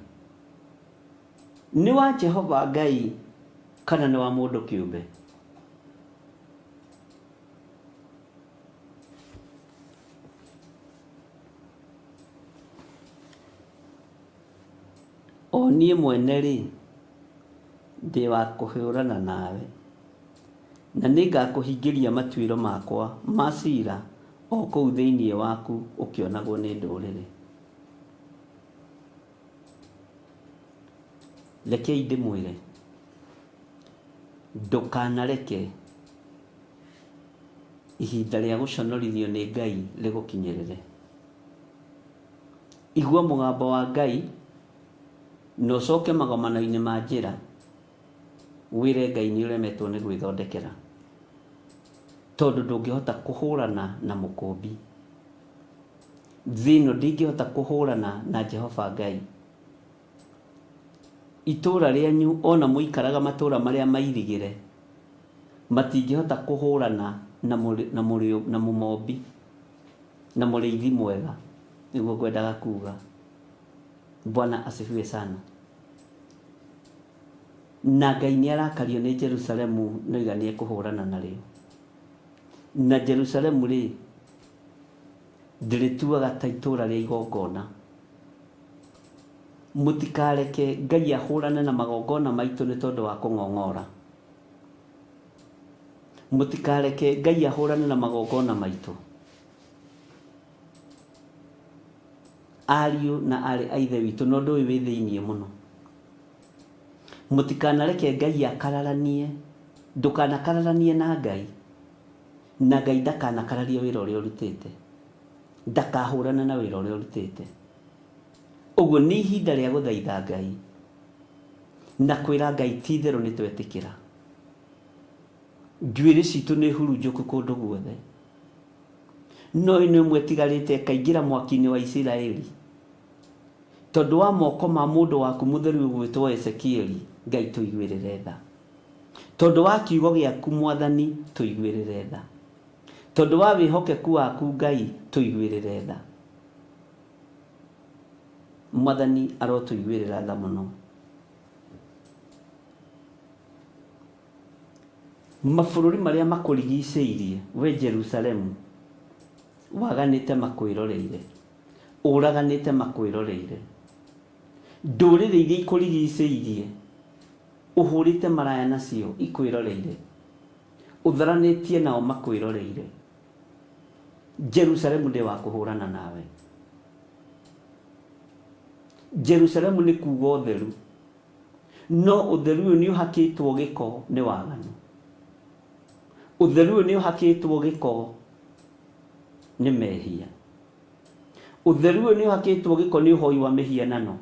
Nĩ wa Jehova Ngai kana nĩ wa mũndũ kĩũmbe? O niĩ mwene-rĩ, ndĩ wa kũhũrana nawe, na nĩngakũhingĩria matuĩro makwa ma cira o kũu thĩinĩ waku ũkĩonagwo nĩ ndũrĩrĩ. Rekei ndĩmwĩre, ndũkanareke ihinda rĩa gũconorithio nĩ Ngai rĩgũkinyĩrĩre. Igua mũgambo wa Ngai na ũcoke magomano-inĩ ma njĩra wĩre Ngai nĩ ũremetwo nĩ gwĩthondekera tondũ ndũngĩhota kũhũrana na mũkũmbi. Thĩ ĩno ndĩngĩhota kũhũrana na Jehova Ngai. Itũũra rĩanyu ona mũikaraga matũũra marĩa mairigĩre matingĩhota kũhũrana na, na, na mũmombi na mũrĩithi mwega nĩguo ngwendaga kuga. Bwana asifiwe sana. Na Ngai nĩ arakario nĩ Jerusalemu noiga nĩ ekũhũrana narĩo. Na Jerusalemu rĩ, ndĩrĩtuaga ta itũũra rĩa igongona. Mũtikareke Ngai ahũrane na magongona maitũ nĩ tondũ wa kũng'ong'ora. Mũtikareke Ngai ahũrane na magongona maitũ. Ariũ na aarĩ a Ithe witũ, na ũndũ ũyũ wĩ thĩinĩ mũno. Mũtikanareke Ngai akararanie, ndũkanakararanie na Ngai, na Ngai ndakanakararie wĩra ũrĩa ũrutĩte. Ndakahũrane na wĩra ũrĩa ũrutĩte. Ũguo nĩ ihinda rĩa gũthaitha Ngai na kwĩra Ngai ti itherũ nĩ twetĩkĩra. Njuĩrĩ citũ nĩ hurunjũku kũndũ guothe. No ĩno ĩmwe ĩtigarĩte ĩkaingĩra mwaki-inĩ wa Isiraeli. Tondũ wa moko ma mũndũ waku mũtheru ũgwĩtwo Ezekieli, Ngai tũiguĩrĩre tha. Tondũ wa kiugo gĩaku Mwathani tũiguĩrĩre tha. Tondũ wa wĩhokeku waku Ngai tũiguĩrĩre tha. Mwathani arotũiguĩrĩra tha mũno. Mabũrũri marĩa makũrigicĩirie, wee Jerusalemu, waganĩte makwĩroreire, ũraganĩte makwĩroreire. Ndũrĩrĩ iria ikũrigicĩirie, ũhũrĩte maraya nacio ikwĩroreire, ũtharanĩtie nao makwĩroreire. Jerusalemu ndĩ wa kũhũrana nawe. Jerusalemu nĩ kuuga ũtheru. No ũtheru ũyũ nĩ ũhakĩtwo gĩko nĩ waganu. Ũtheru ũyũ nĩ ũhakĩtwo gĩko nĩ mehia. Ũtheru ũyũ nĩ ũhakĩtwo gĩko nĩ ũhoi wa mĩhianano,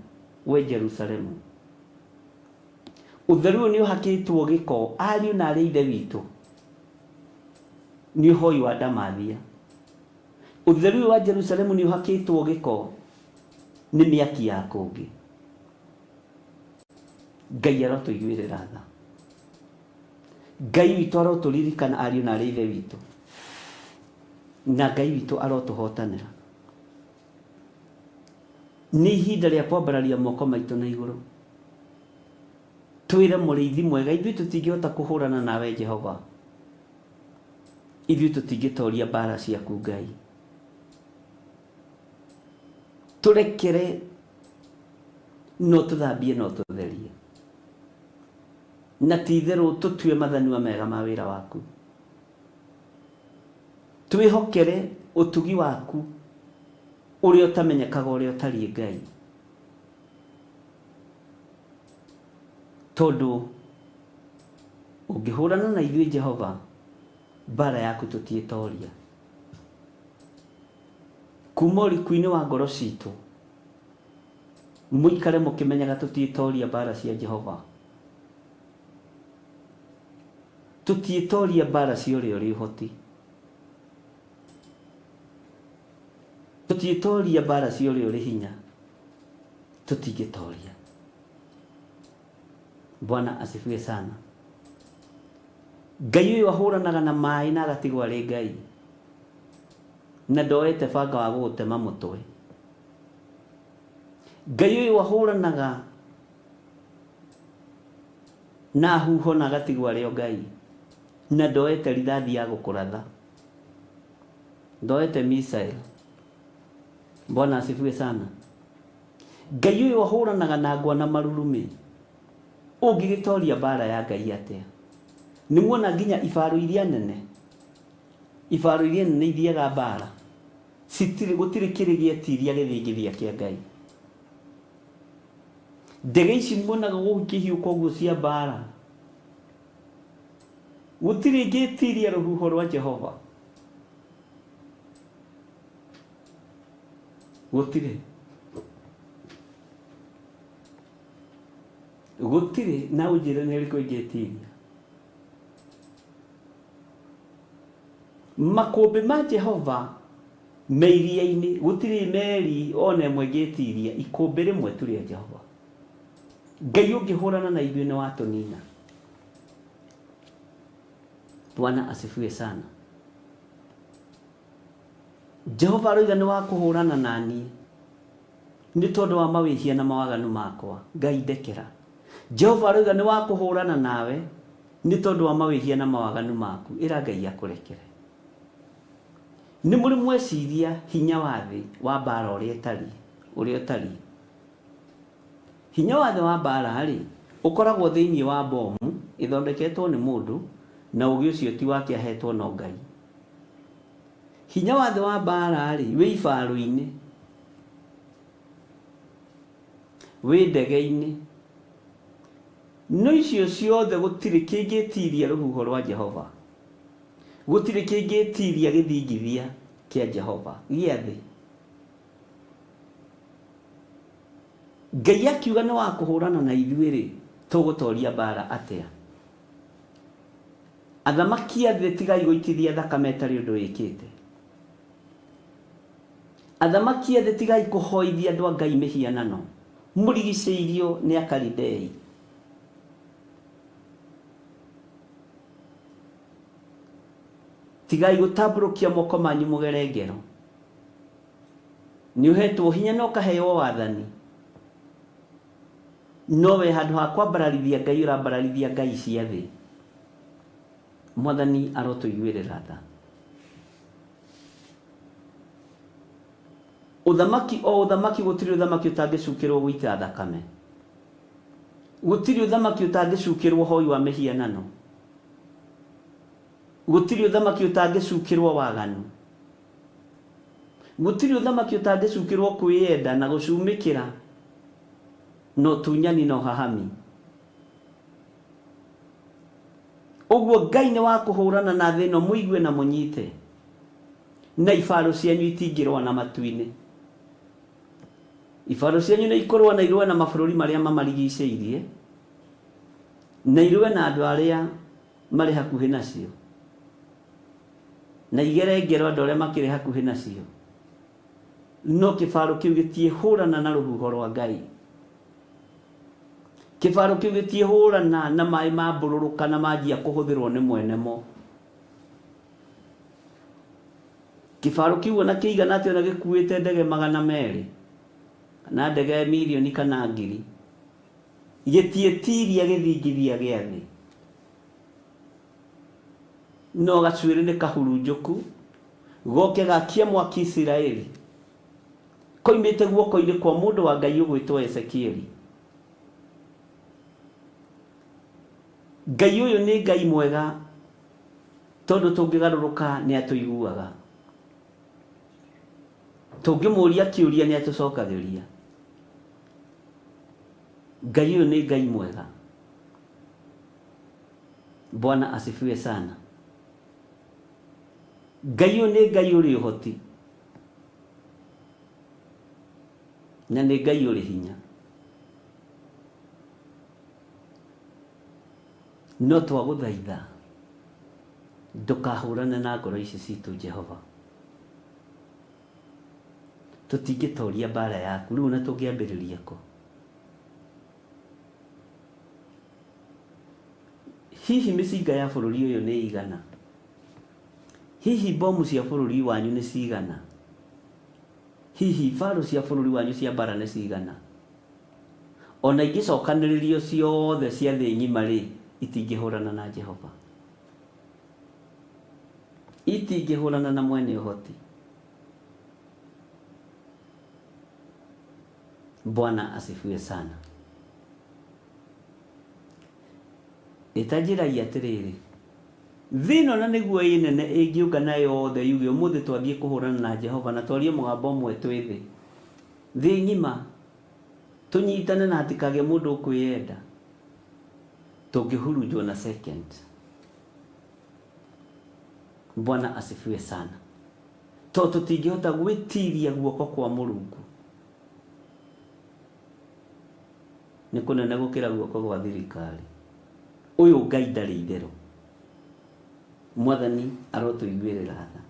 we Jerusalemu. Ũtheru ũyũ nĩ ũhakĩtwo gĩko, ariũ na aarĩ a Ithe witũ, nĩ ũhoi wa ndamathia. Ũtheru ũyũ wa Jerusalemu nĩ ũhakĩtwo gĩko nĩ mĩaki ya kũngĩ. Ngai arotũiguĩrĩra tha. Ngai witũ arotũririkana ariũ na arĩ ithe witũ, na Ngai witũ arotũhotanĩra. Nĩ ihinda rĩa kwambararia moko maitũ na igũrũ, twĩre mũrĩithi mwega, ithuĩ tũtingĩhota kũhũrana nawe Jehova, ithuĩ tũtingĩtoria mbara ciaku Ngai. Tũrekere no tũthambie no tũtherie, na ti itherũ tũtue mathanua mega ma wĩra waku. Twĩhokere ũtugi waku ũrĩa ũtamenyekaga ũrĩa ũtariĩ Ngai, tondũ ũngĩhũrana na ithuĩ Jehova, mbara yaku tũtiĩtoria. Kuma ũriku-inĩ wa ngoro citũ, mũikare mũkĩmenyaga tũtiĩtoria mbara cia Jehova. Tũtiĩtoria mbara cia ũrĩa ũrĩ ũhoti. Tũtiĩtoria mbara cia ũrĩa ũrĩ hinya. Tũtingĩtoria. Bwana asifiwe sana. Ngai ũyũ ahũranaga na maĩ na agatigwo arĩ Ngai. Na ndoete banga wa gũgũtema mũtwe. Ngai ũyũ ahũranaga na huho na agatigwo arĩ o Ngai. Na ndoete rithathi ya gũkũratha. Ndoete missile. Bwana asifiwe sana. Ngai ũyũ ahũranaga na ngwa na marurumĩ. Ũngĩgĩtoria mbara ya Ngai atĩa? Nĩ muona nginya ibaro iria nene, ibaro iria nene ithiaga mbara, citirĩ, gũtirĩ kĩrĩ gĩetiria gĩthingithia kĩa Ngai. Ndege ici muonaga gũkũ ikĩhiũka ũguo cia mbara, gũtirĩ ĩngĩtiria rũhuho rwa Jehova. Gũtirĩ. Gũtirĩ na ũnjĩre nĩ ĩrĩkũ ĩngĩtiria. Makũmbĩ ma Jehova me iria-inĩ, gũtirĩ meri ona ĩmwe ĩngĩtiria ikũmbĩ rĩmwe tu rĩa Jehova. Ngai ũngĩhũrana na ithuĩ nĩ watũnina. Bwana asifiwe sana. Jehova aroiga nĩ wa kũhũrana na niĩ nĩ tondũ wa mawĩhia na mawaganu makwa. Ngai ndekera. Jehova aroiga nĩ wa kũhũrana nawe nĩ tondũ wa mawĩhia na mawaganu maku. Ĩra Ngai akũrekere. Nĩ mũrĩ mweciria hinya wa thĩ wa mbara ũrĩa ĩtariĩ, ũrĩa ũtariĩ. Hinya wa thĩ wa mbara-rĩ, ũkoragwo thĩinĩ wa bomu ĩthondeketwo nĩ mũndũ, na ũũgĩ ũcio ti wake ahetwo no Ngai. Hinya wa thĩ wa mbaara-rĩ, wĩ ibaaro-inĩ, wĩ ndege-inĩ. No icio ciothe gũtirĩ kĩngĩĩtiiria rũhuho rwa Jehova, gũtirĩ kĩngĩĩtiiria gĩthingithia kĩa Jehova gĩa thĩ. Ngai akiuga nĩ wa kũhũrana na ithuĩ-rĩ, tũgũtoria mbaara atĩa? Athamaki a thĩ tigai gũitithia thakame ĩtarĩ ũndũ ĩkĩte. Athamaki a thĩ tigai kũhoithia andũ a Ngai mĩhianano, mũrigicĩirio nĩ Akalidei. Tigai gũtambũrũkia moko manyu mũgere ngero. Nĩ ũhetwo hinya na ũkaheo wathani. No we handũ ha kwambararithia Ngai ũrambararithia ngai cia thĩ. Mwathani arotũiguĩrĩra tha. Ũthamaki o ũthamaki gũtirĩ ũthamaki ũtangĩcukĩrwo gũita thakame. Gũtirĩ ũthamaki ũtangĩcukĩrwo hoi wa mĩhianano. Gũtirĩ ũthamaki ũtangĩcukĩrwo waganu. Gũtirĩ ũthamaki ũtangĩcukĩrwo kwĩyenda na gũcumĩkĩra na ũtunyani na ũhahami. Ũguo Ngai nĩ wa kũhũrana na thĩ ĩno mũigue na mũnyite, na ibaro cianyu itingĩrũa na matu-inĩ. Ibaro cianyu nĩ ikũrũa na irũe na mabũrũri marĩa mamarigicĩirie, na irũe na andũ arĩa marĩ hakuhĩ nacio, na igere ngero andũ arĩa makĩrĩ hakuhĩ nacio. No kĩbaro kĩu gĩtiĩhũrana na rũhuho rwa Ngai. Kĩbaro kĩu gĩtiĩhũrana na maĩ mambũrũrũka na manjia kũhũthĩrwo nĩ mwene mo. Kĩbaro kĩu ona kĩigana atĩa ona gĩkuĩte ndege 200 kana ndege mirioni kana ngiri, gĩtiĩtiria gĩthingithia gĩa thĩ. No gacuĩrĩ nĩ kahurunjũku, goke gakie mwaki Isiraeli, koimĩte guoko-inĩ kwa mũndũ wa Ngai ũgwĩtwo Ezekieli. Ngai ũyũ nĩ Ngai mwega tondũ tũngĩgarũrũka nĩ atũiguaga. Tũngĩmũria kĩũria nĩ atũcokagĩria. Ngai ũyũ nĩ Ngai mwega. Bwana asifiwe sana. Ngai ũyũ nĩ Ngai ũrĩ ũhoti na nĩ Ngai ũrĩ hinya. No twagũthaitha ndũkahũrane na ngoro ici citũ Jehova. Tũtingĩtoria mbara yaku rĩu ona tũngĩambĩrĩria kũ? Hihi mĩcinga ya bũrũri ũyũ nĩ ĩigana? Hihi mbomu cia bũrũri wanyu nĩ cigana? Hihi ibaru cia bũrũri wanyu cia mbara nĩ cigana? O na ingĩcokanĩrĩrio ciothe cia thĩ ng'ima-rĩ, itingĩhũrana na Jehova. Itingĩhũrana na Mwene Ũhoti. Bwana asifiwe sana. Ĩta njĩrai atĩrĩrĩ, thĩ ĩno na nĩguo ĩ nene ĩngĩũngana yothe yuge ũmũthĩ twathiĩ kũhũrana na Jehova na twarie mũgambo ũmwe twĩ thĩ, thĩ ng'ima, tũnyitane na hatikagĩe mũndũ ũkwĩyenda, tũngĩhurunjwo na second. Bwana asifiwe sana. Tondũ tũtingĩhota gwĩtiria guoko kwa Mũrungu. Nĩ kũnene gũkĩra guoko gwa thirikari. Ũyũ Ngai ndarĩ itherũ. Mwathani arotũiguĩrĩra tha.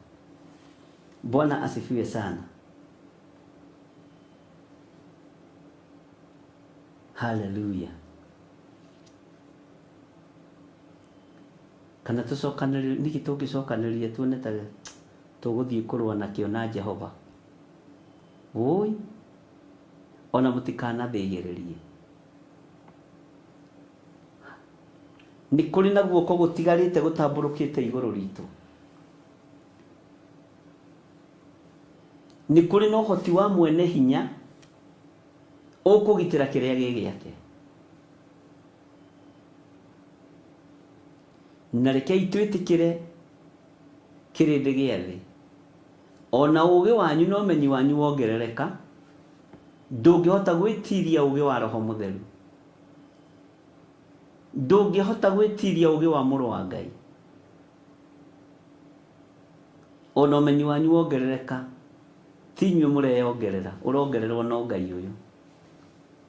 Bwana asifiwe sana. Hallelujah. Kana tũcokanĩrĩrie, nĩkĩ tũngĩcokanĩrĩria tuone ta tũgũthiĩ kũrũa nakĩo na Jehova? Wũi, o na mũtikanathĩgĩrĩrie. Nĩ kũrĩ na guoko gũtigarĩte gũtambũrũkĩte igũrũ ritũ. Nĩ kũrĩ na ũhoti wa mwene hinya ũkũgitĩra kĩrĩa gĩ gĩake. Na rekei twĩtĩkĩre kĩrĩndĩ gĩa thĩ. O na ũũgĩ wanyu na ũmenyi wanyu wongerereka, ndũngĩhota gwĩtiiria ũũgĩ wa Roho Mũtheru. Ndũngĩhota gwĩtiiria ũũgĩ wa Mũrũ wa Ngai. O na ũmenyi wanyu wongerereka, ti inyuĩ mũreyongerera, ũrongererwo no Ngai ũyũ.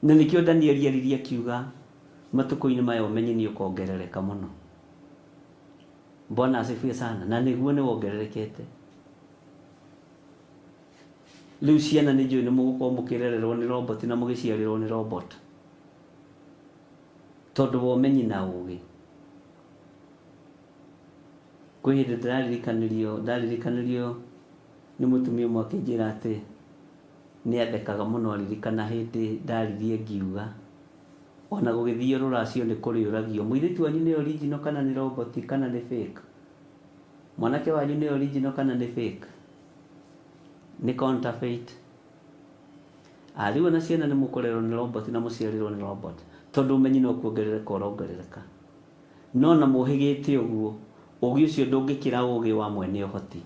Na nĩkĩo Danieli eririe akiuga, matukũ-inĩ maya ũmenyi nĩ ũkongerereka mũno. Bwana asifiwe sana. Na nĩguo nĩ wongererekete. Rĩu ciana nĩ njũĩ nĩ mũgũkorwo mũkĩrererwo nĩ robot na mũgĩciarĩrwo nĩ robot. Tondũ wa ũmenyi na ũgĩ. Kwĩ hĩndĩ ndĩraririkanirio, ndaririkanirio nĩ mũtumia ũmwe akĩnjĩra atĩ nĩ athekaga mũno aririkana hĩndĩ ndaririe ngiuga ona gũgĩthiĩ rũracio nĩ kũrĩũragio mũirĩtu wanyu nĩ original kana nĩ robot kana nĩ fake? Mwanake wanyu nĩ original kana nĩ fake? Nĩ counterfeit? Ah, rĩu ona ciana nĩ mũkũrerwo nĩ robot na mũciarĩrwo nĩ robot tondũ ũmenyi no kuongerereka ũrongerereka. No ona mũhĩgĩte ũguo, ũũgĩ ũcio ndũngĩkĩra ũũgĩ wa mwene ũhoti.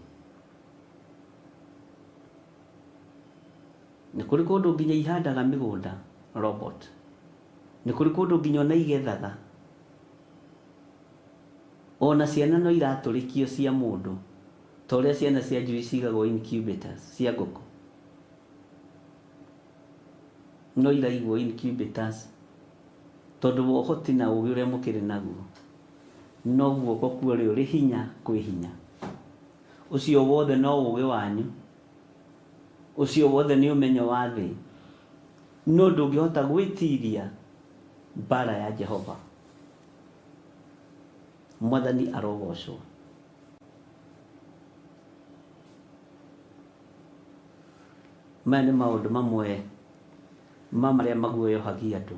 Nĩ kũrĩ kũndũ nginya ihandaga mĩgũnda, robot. Nĩ kũrĩ kũndũ nginya ona igethaga. Ona ciana no iratũrĩkio cia mũndũ, ta ũrĩa ciana cia njui cigagwo incubators cia ngũkũ. No iraigwo incubators tondũ wa ũhoti na ũgĩ ũrĩa mũkĩrĩ naguo. No guoko kwa ũrĩa ũrĩ hinya kwĩ hinya. Ũcio wothe no ũgĩ wanyu, ũcio wothe nĩ ũmenyo wa thĩ, no ndũngĩhota gwĩtiria. Mbara ya Jehova. Mwathani arogocwo. Maya nĩ maũndũ mamwe ma marĩa maguoyohagia andũ.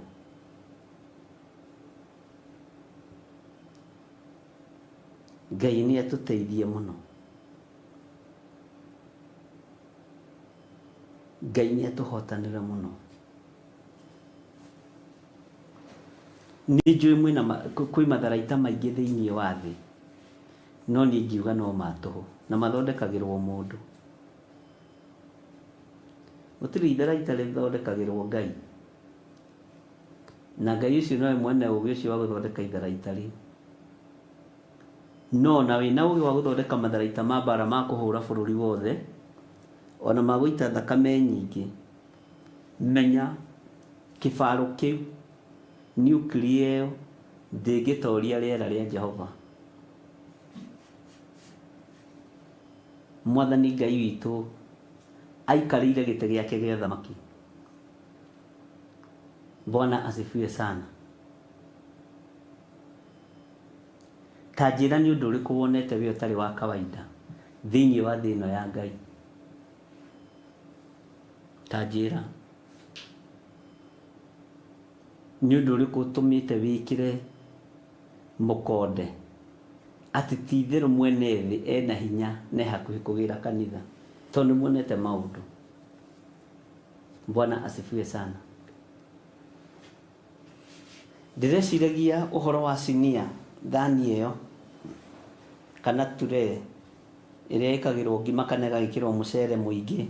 Ngai nĩ atũteithie mũno. Ngai nĩ atũhotanĩre mũno. Nĩ njũĩ mwĩna kwĩ matharaita maingĩ thĩinĩ wa thĩ, no niĩ ingiuga no ma tũhũ, na mathondekagĩrwo mũndũ. Gũtirĩ itharaita rĩthondekagĩrwo Ngai, na Ngai ũcio nowe mwene ũgĩ ũcio wa gũthondeka itharaita rĩu. No ona wĩna ũgĩ wa gũthondeka matharaita ma mbara ma kũhũra bũrũri wothe, ona ma gũita thakame nyingĩ, menya kĩbarũ kĩu, nuclear ĩyo, ndĩngĩtoria rĩera rĩa Jehova. Mwathani Ngai witũ aikarĩire gĩtĩ gĩake gĩa ũthamaki. Bwana asifiwe sana. Ta njĩra nĩ ũndũ ũrĩkũ wonete we ũtarĩ wa kawaida thĩinĩ wa thĩ ĩno ya Ngai? Ta njĩra. Nĩ ũndũ ũrĩkũ ũtũmĩte wĩkĩre mũkonde atĩ ti itherũ mwene thĩ ena hinya na e hakuhĩ kũgĩra kanitha? Tondũ nĩ muonete maũndũ. Bwana asifiwe sana. Ndĩreciragia ũhoro wa sinia, thani ĩyo, kana turee ĩrĩa ĩkagĩrwo ngima kana ĩgagĩkĩrwo mũcere mũingĩ,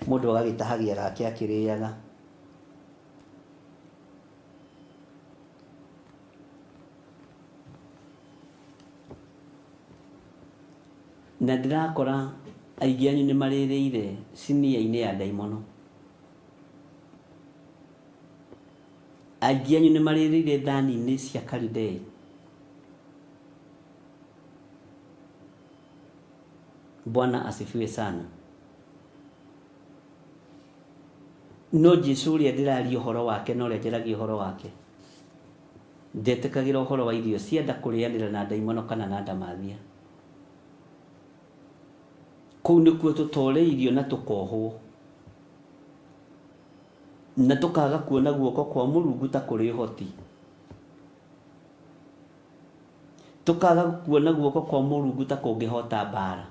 mũndũ agagĩtahagia gake akĩrĩaga. Na ndĩrakora aingĩ anyu nĩ marĩrĩire sinia-inĩ ya ndaimono. Aingĩ anyu nĩ marĩrĩire thani-inĩ cia Kalidei. Bwana asifiwe sana. No Jesu ũrĩa ndĩraria ũhoro wake na ũrĩa njaragia ũhoro wake, ndetĩkagĩra ũhoro wa irio cia nda kũrĩanĩra na ndaimono kana na ndamathia. Kũu nĩkuo tũtoreirio na tũkohwo, na tũkaga kuona guoko kwa Mũrungu ta kũrĩ ũhoti. Tũkaga kuona guoko kwa Mũrungu ta kũngĩhota mbara.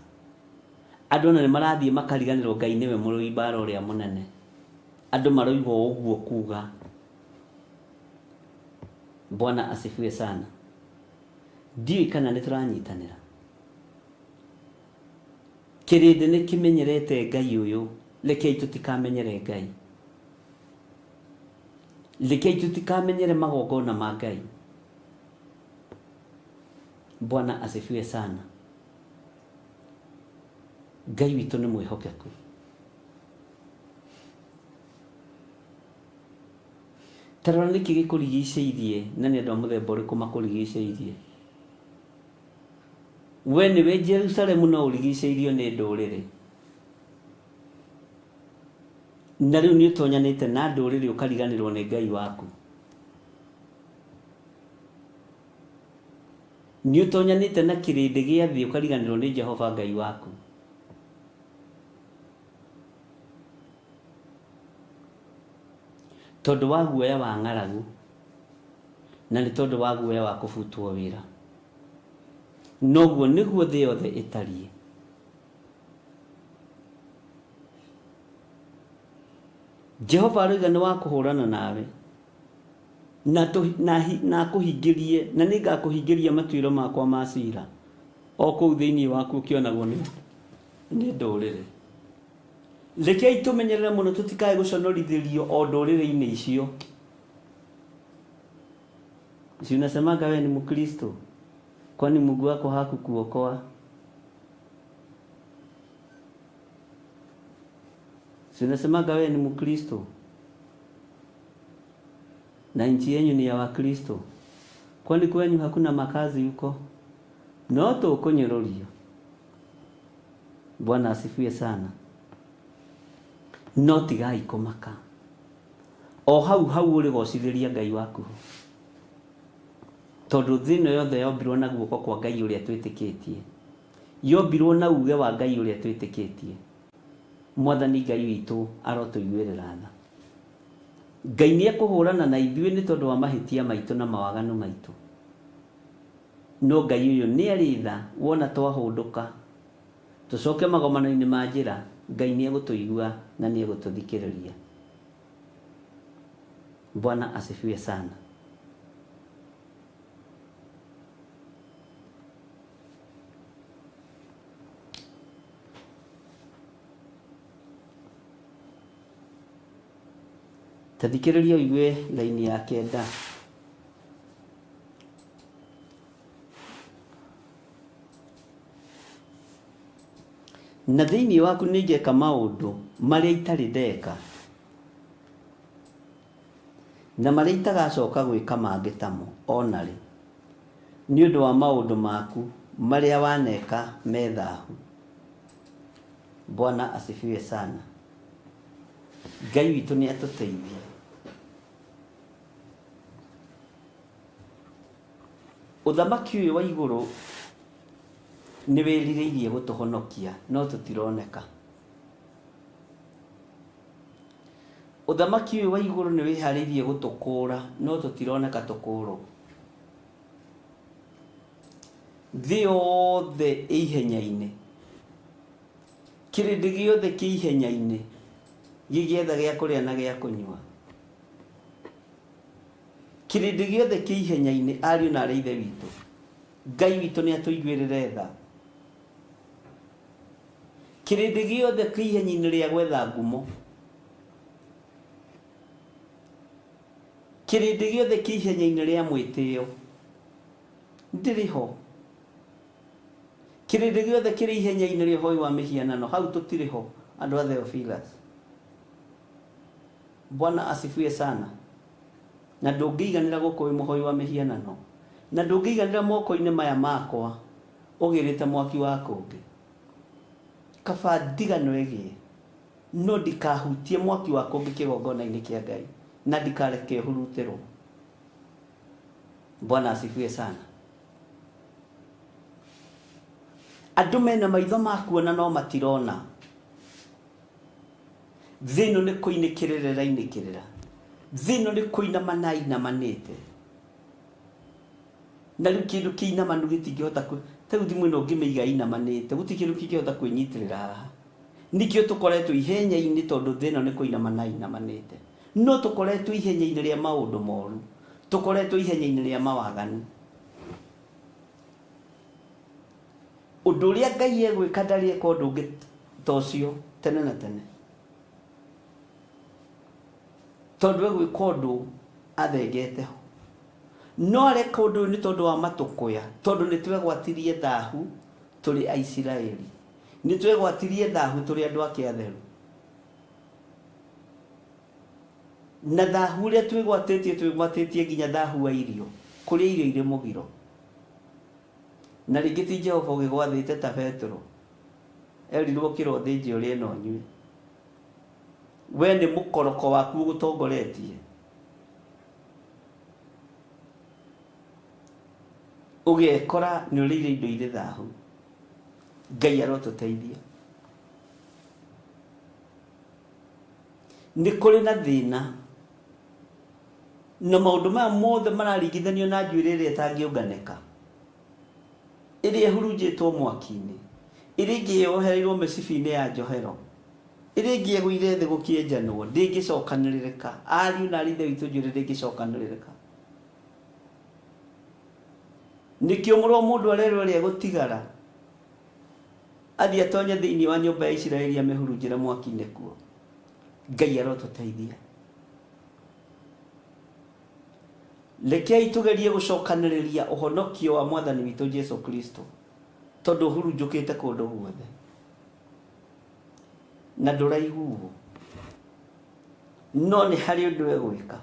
Andũ ona nĩ marathiĩ makariganĩrwo Ngai nĩwe mũrũi mbara ũrĩa mũnene. Andũ maroiga o ũguo kuga. Bwana asifiwe sana. Ndiũĩ kana nĩ tũranyitanĩra. Kĩrĩndĩ nĩ kĩmenyerete Ngai ũyũ, rekei tũtikamenyere Ngai. Rekei tũtikamenyere magongona ma Ngai. Bwana asifiwe sana. Ngai witũ nĩ mwĩhokeku. Ta rora nĩkĩ gĩkũrigicĩirie na nĩ andũ a mũthemba ũrĩkũ makũrigicĩirie. We nĩwe Jerusalemu no ũrigicĩirio nĩ ndũrĩrĩ. Na rĩu nĩ ũtonyanĩte na ndũrĩrĩ ũkariganĩrwo nĩ Ngai waku. Nĩ ũtonyanĩte na kĩrĩndĩ gĩa thĩ ũkariganĩrwo nĩ Jehova Ngai waku. Tondũ wa guoya wa ng'aragu na nĩ tondũ wa guoya wa kũbutwo wĩra. Noguo nĩguo thĩ yothe ĩtariĩ. Jehova aroiga nĩ wa kũhũrana nawe na, na, na akũhingĩrie na nĩngakũhingĩria matuĩro makwa ma cira o kũu thĩinĩ waku ũkĩonagwo nĩ nĩ ndũrĩrĩ. Rekei tũmenyerere mũno tũtikae gũconorithĩrio o ndũrĩrĩ-inĩ icio. Si unasemaga wewe ni Mkristo? Kwani Mungu wako hakukuokoa? Si unasemaga wewe ni Mkristo? Na nchi yenyu ni ya Wakristo. Kwani kwenyu hakuna makazi huko? No tũkũnyũrũrio. Bwana asifiwe sana. No tigai kũmaka. O hau hau ũrĩgocithĩria Ngai waku ho. Tondũ thĩ ĩno yothe yombirwo na guoko kwa Ngai ũrĩa twĩtĩkĩtie. Yombirwo na uge wa Ngai ũrĩa twĩtĩkĩtie. Mwathani Ngai witũ arotũiguĩrĩra tha. Ngai nĩ ekũhũrana na ithuĩ nĩ tondũ wa mahĩtia maitũ na mawaganu maitũ. No Ngai ũyũ nĩ arĩ tha wona twahũndũka tũcoke magomano-inĩ ma njĩra, Ngai nĩ egũtũigua na nĩ egũtũthikĩrĩria. Bwana asifiwe sana. Ta thikĩrĩria ũigue raini ya kenda. Na thĩinĩ waku nĩngeka maũndũ marĩa itarĩ ndeka, na marĩa itagacoka gwĩka mangĩ tamo o na rĩ, nĩ ũndũ wa maũndũ maku marĩa waneka me thahu. Bwana asifiwe sana. Ngai witũ nĩ atũteithie. Ũthamaki ũyũ wa igũrũ nĩ wĩrirĩirie gũtũhonokia no tũtironeka. Ũthamaki ũyũ wa igũrũ nĩ wĩharĩirie gũtũkũũra no tũtironeka tũkũũrwo. Thĩ yothe ĩ ihenya-inĩ. Kĩrĩndĩ gĩothe kĩ ihenya-inĩ gĩgĩetha gĩa kũrĩa na gĩa kũnyua. Kĩrĩndĩ gĩothe kĩ ihenya-inĩ, ariũ na aarĩ a Ithe witũ. Ngai witũ nĩ atũiguĩrĩre tha. Kĩrĩndĩ gĩothe kĩ ihenya-inĩ rĩa gwetha ngumo. Kĩrĩndĩ gĩothe kĩ ihenya-inĩ rĩa mwĩtĩo. Ndĩrĩ ho. Kĩrĩndĩ gĩothe kĩrĩ ihenya-inĩ rĩa ũhoi wa mĩhianano. Hau tũtirĩ ho, andũ a Theophilus. Bwana asifiwe sana. Na ndũngĩiganĩra gũkũ wĩ mũhoi wa mĩhianano, na ndũngĩiganĩra moko-inĩ maya makwa ũgĩrĩte mwaki wa kũngĩ. Kaba ndigano ĩgĩe, no ndikahutie mwaki wa kũngĩ kĩgongona-inĩ kĩa Ngai, na ndikareke ũhurutĩrwo. Bwana asifiwe sana. Andũ mena maitho ma kuona no matirona. Thĩ ĩno nĩ kũinĩkĩrĩra ĩrainĩkĩrĩra. Thĩ ĩno nĩ kũinamana ĩinamanĩte. Na rĩu kĩndũ kĩinamanu gĩtingĩhota kwĩ, ta rĩu thimũ ĩno ũngĩmĩiga ĩinamanĩte, gũtirĩ kĩndũ kĩngĩhota kwĩnyitĩrĩra haha. Nĩkĩo tũkoretwo ihenya-inĩ tondũ thĩ ĩno nĩ kũinamana ĩinamanĩte. No tũkoretwo ihenya-inĩ rĩa maũndũ moru. Tũkoretwo ihenya-inĩ rĩa mawaganu. Ũndũ ũrĩa Ngai egwĩka ndarĩ eka ũndũ ũngĩ ta ũcio tene na tene. Tondũ egwĩka ũndũ athengete ho. No areka ũndũ ũyũ nĩ tondũ wa matũkũya, tondũ nĩ twegwatirie thahu tũrĩ Aisiraeli. Nĩ twegwatirie thahu tũrĩ andũ ake atheru. Na thahu ũrĩa twĩgwatĩtie, twĩgwatĩtie nginya thahu wa irio, kũrĩa irio irĩ mũgiro. Na rĩngĩ ti Jehova ũgĩgwathĩte ta Petero. Erirwo ũkĩra ũthĩnje ũrĩe na ũnyue. We nĩ mũkoroko waku ũgũtongoretie. Ũgekora nĩ ũrĩire indo irĩ thahu. Ngai arotũteithia. Nĩ kũrĩ na thĩna. Na maũndũ maya mothe mararingithanio na njuĩrĩ ĩrĩa ĩtangĩũnganĩka, ĩrĩa ĩhurunjĩtwo mwaki-inĩ, ĩrĩa ĩngĩ yohereirwo mĩcibi-inĩ ya njohero, ĩrĩa ĩngĩ ĩgũire thĩ gũkĩenjanwo, ndĩngĩcokanĩrĩrĩka. Ariũ na aarĩ a Ithe witũ, njuĩrĩ ndĩngĩcokanĩrĩrĩka. Nĩkĩo Mũrũ wa Mũndũ arerwo ũrĩa egũtigara, athiĩ atonye thĩinĩ wa nyũmba ya Isiraeli amĩhurunjĩre mwaki-inĩ kuo. Ngai arotũteithia. Rekei tũgerie gũcokanĩrĩria ũhonokio wa Mwathani witũ Jesu Kristo, tondũ ũhurunjũkĩte kũndũ guothe na ndũraiguo. No nĩ harĩ ũndũ egwĩka,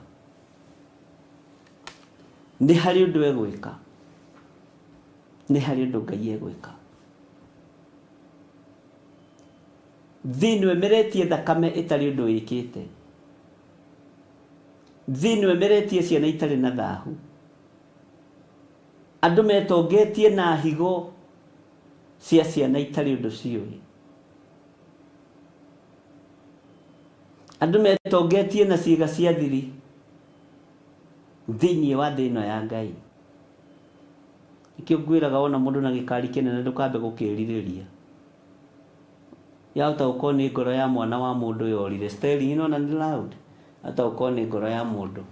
nĩ harĩ ũndũ egwĩka, nĩ harĩ ũndũ Ngai egwĩka. Thĩ ĩno ĩmeretie thakame ĩtarĩ ũndũ ĩkĩte. Thĩ ĩno ĩmeretie ciana itarĩ na thahu. Andũ metongetie na higo cia ciana itarĩ ũndũ ciũĩ. Andũ metongetie na ciĩga cia thiri thĩinĩ wa thĩ ĩno ya Ngai. Nĩkĩo ngwĩraga wona mũndũ na gĩkari kĩnene ndũkambe gũkĩrirĩria. Yahota gũkorwo nĩ ngoro ya mwana wa mũndũ yorire. Sterling nĩwona nĩ loud. Yahota gũkorwo nĩ ngoro ya mũndũ.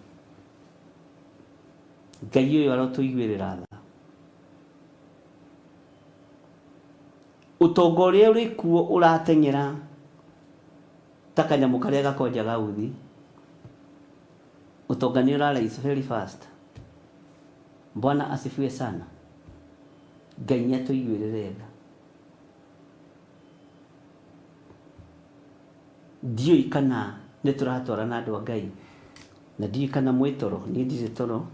Ngai ũyũ arotũiguĩrĩra tha. Ũtonga ũrĩa ũrĩ kuo ũrateng'era ta kanyamũ karĩa gakonjaga uthi. Ũtonga nĩ ũra rise very fast. Bwana asifiwe sana. Ngai nĩ atũiguĩrĩre tha. Ndiũĩ kana nĩ tũratwarana andũ a Ngai, na ndiũĩ kana mwĩ toro, niĩ ndirĩ toro.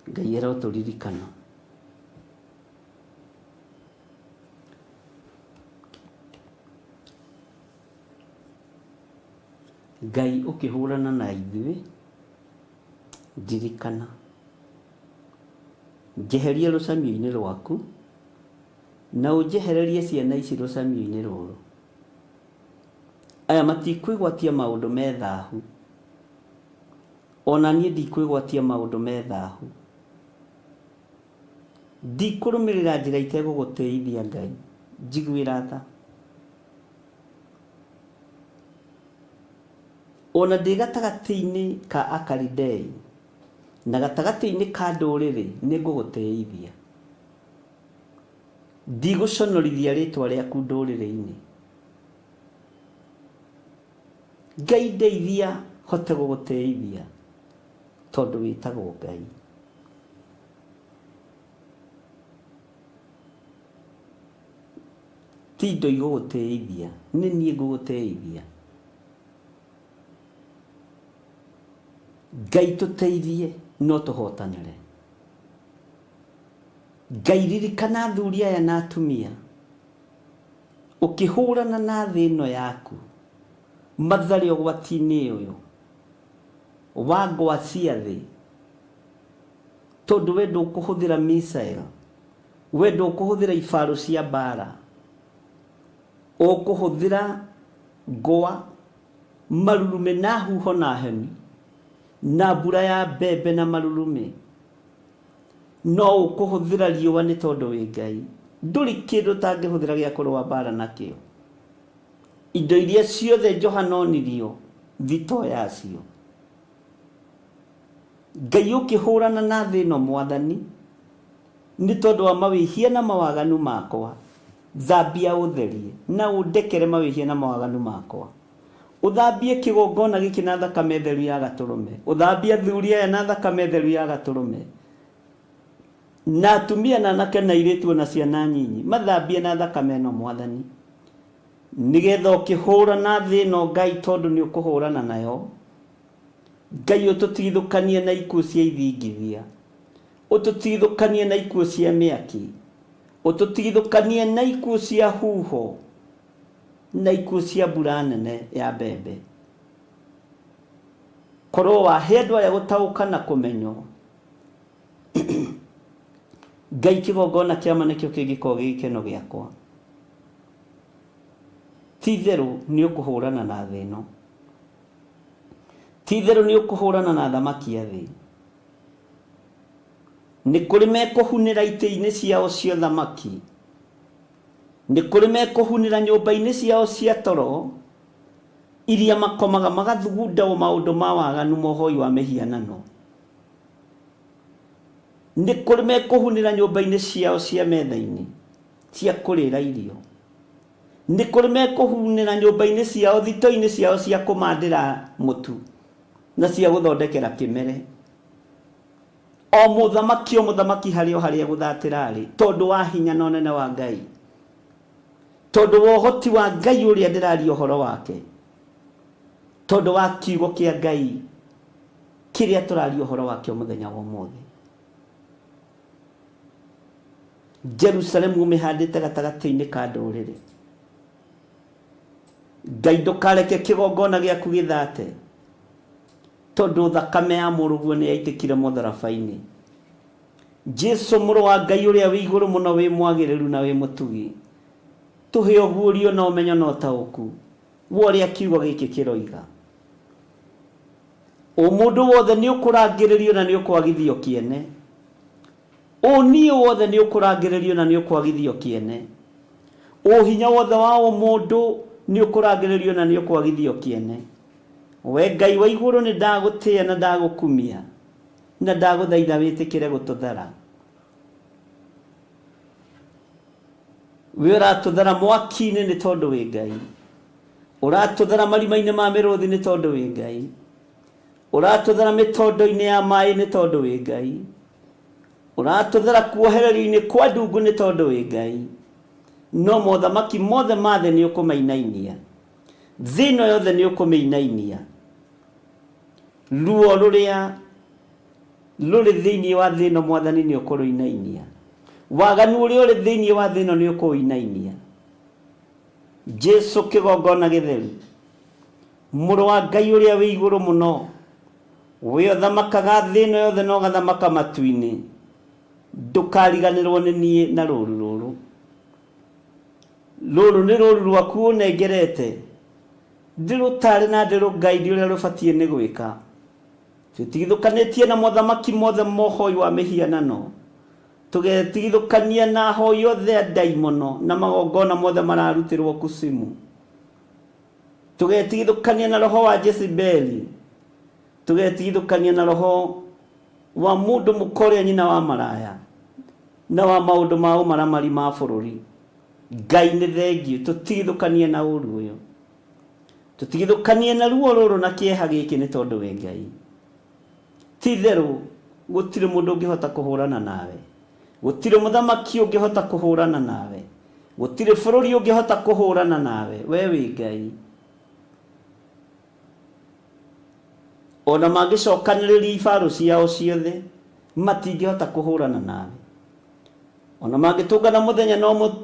Ngai arotũririkana. Ngai ũkĩhũrana na ithuĩ, ndirikana. Njeheria rũcamio-inĩ rwaku, na ũnjehererie ciana ici rũcamio-inĩ rũrũ. Aya matikwĩgwatia maũndũ me thahu, o na niĩ ndikwĩgwatia maũndũ me thahu. Ndikũrũmĩrĩra njĩra itegũgũtĩithia Ngai, njiguĩra tha. O na ndĩ gatagatĩ-inĩ ka Akalidei, na gatagatĩ-inĩ ka ndũrĩrĩ, nĩngũgũtĩĩithia. Ndigũconorithia rĩĩtwa rĩaku ndũrĩrĩ-inĩ. Ngai ndeithia hote gũgũtĩĩithia, tondũ wĩtagwo Ngai. Ti indo igũgũtĩĩithia, nĩ niĩ ngũgũtĩĩithia. Ngai tũteithie no tũhotanĩre. Ngai ririkana athuri aya na atumia ũkĩhũrana na thĩ ĩno yaku mathare ũgwati-inĩ ũyũ wa ngwa cia thĩ tondũ we ndũkũhũthĩra missile, we ndũkũhũthĩra ibarũ cia mbara, ũkũhũthĩra ngwa, marurumĩ na huho na heni, na mbura ya mbembe na marurumĩ. No ũkũhũthĩra riũa nĩ tondũ wĩ Ngai. Ndũrĩ kĩndũ ũtangĩhũthĩra gĩa kũrũa mbaara nakĩo. Indo iria ciothe Johana onirio, thitoo yacio. Ngai ũkĩhũrana na thĩ ĩno Mwathani, nĩ tondũ wa mawĩhia na mawaganu makwa, thambia ũtherie, na ũndekere mawĩhia na mawaganu makwa. Ũthambie kĩgongona gĩkĩ na thakame theru ya gatũrũme. Ũthambie athuri aya na thakame theru ya gatũrũme. Na atumia na anake na airĩtu o na ciana nyinyi, mathambie na thakame ĩno Mwathani. Nĩgetha ũkĩhũrana thĩ ĩno Ngai tondũ nĩ ũkũhũrana nayo, Ngai ũtũtigithũkanie na ikuũ cia ithingithia, ũtũtigithũkanie na ikuũ cia mĩaki, ũtũtigithũkanie na ikuũ cia huho, na ikuũ cia mbura nene ya mbembe. Korwo wahe andũ aya gũtaũka na kũmenyo, Ngai kĩgongona kĩa ma nĩkĩo kĩngĩkorwo gĩ gĩkeno gĩakwa. Ti itherũ nĩ ũkũhũrana na thĩ ĩno. Ti itherũ nĩ ũkũhũrana na athamaki a thĩ. Nĩ kũrĩ mekũhunĩra itĩ-inĩ ciao cia ũthamaki. Nĩ kũrĩ mekũhunĩra nyũmba-inĩ ciao cia toro, iria makomaga magathugunda o maũndũ ma waganu ma ũhoi wa mĩhianano. Nĩ kũrĩ mekũhunĩra nyũmba-inĩ ciao cia metha-inĩ cia kũrĩĩra irio. Nĩ kũrĩ mekũhunĩra nyũmba-inĩ ciao, thitoo-inĩ ciao cia kũmandĩra mũtu na cia gũthondekera kĩmere. O mũthamaki o mũthamaki harĩ o harĩa egũthatĩra arĩ, tondũ wa hinya na ũnene wa Ngai, tondũ wa ũhoti wa Ngai ũrĩa ndĩraria ũhoro wake, tondũ wa kiugo kĩa Ngai kĩrĩa tũraria ũhoro wakĩo mũthenya wa ũmũthĩ. Jerusalemu ũmĩhandĩte gatagatĩ-inĩ ka ndũrĩrĩ. Ngai ndũkareke kĩgongona gĩaku gĩthate, tondũ thakame ya mũrũguo nĩ yaitĩkire mũtharaba-inĩ. Jesu mũrũ wa Ngai ũrĩa wĩ igũrũ mũno, wĩ mwagĩrĩru na wĩ mũtugi, tũhe ũguũrio na ũmenyo na ũtaũku wa ũrĩa kiugo gĩkĩ kĩroiga. Ũmũndũ wothe nĩ ũkũrangĩrĩrio na nĩ ũkwagithio kĩene. Ũniĩ wothe nĩ ũkũrangĩrĩrio na nĩ ũkwagithio kĩene. Ũhinya wothe wa ũmũndũ nĩ ũkũrangĩrĩrio na nĩ ũkwagithio kĩene. We Ngai wa igũrũ, nĩ ndagũtĩĩa na ndagũkumia na ndagũthaitha wĩtĩkĩre gũtũthara. We ũratũthara mwaki-inĩ nĩ tondũ wĩ Ngai. Ũratũthara marima-inĩ ma mĩrũthi nĩ tondũ wĩ Ngai. Ũratũthara mĩtondo-inĩ ya maĩ nĩ tondũ wĩ Ngai. Ũratũthara kuohererio-inĩ kwa ndungu nĩ tondũ wĩ Ngai. No mothamaki mothe ma thĩ nĩ ũkũmainainia. Thĩ ĩno yothe nĩ ũkũmĩinainia. Ruo rũrĩa rũrĩ thĩinĩ wa thĩ ĩno, Mwathani, nĩ ũkũrũinainia. Waganu ũrĩa ũrĩ thĩinĩ wa thĩ ĩno nĩ ũkũũinainia. Jesu kĩgongona gĩtheru, mũrũ wa Ngai ũrĩa wĩ igũrũ mũno, we ũthamakaga thĩ ĩno yothe na ũgathamaka matu-inĩ, ndũkariganĩrwo nĩ niĩ na rũru rũrũ. Rũrũ nĩ rũru rwaku ũnengerete, ndĩrũtare na ndĩrũgaidi ũrĩa rũbatiĩ nĩ gwĩka. Tũtigithũkanĩtie na mothamaki mothe ma ũhoi wa mĩhianano, tũgetigithũkania na ahoi othe a ndaimono na magongona mothe mararutĩrwo kusimu, tũgetigithũkania na roho wa Jezebeli, tũgetigithũkania na roho wa mũndũ mũka ũrĩa nyina wa maraya na wa maũndũ ma ũmaramari ma bũrũri. Ngai nĩ thengiũ, tũtigithũkanie na ũru ũyũ, tũtigithũkanie na ruo rũrũ na kĩeha gĩkĩ nĩ tondũ wĩ Ngai. Ti itherũ gũtirĩ mũndũ ũngĩhota kũhũrana nawe, gũtirĩ mũthamaki ũngĩhota kũhũrana nawe, gũtirĩ bũrũri ũngĩhota kũhũrana nawe, we wĩ Ngai. Ona mangĩcokanĩrĩria ibarũ ciao ciothe, matingĩhota kũhũrana nawe. Ona mangĩtũngana mũthenya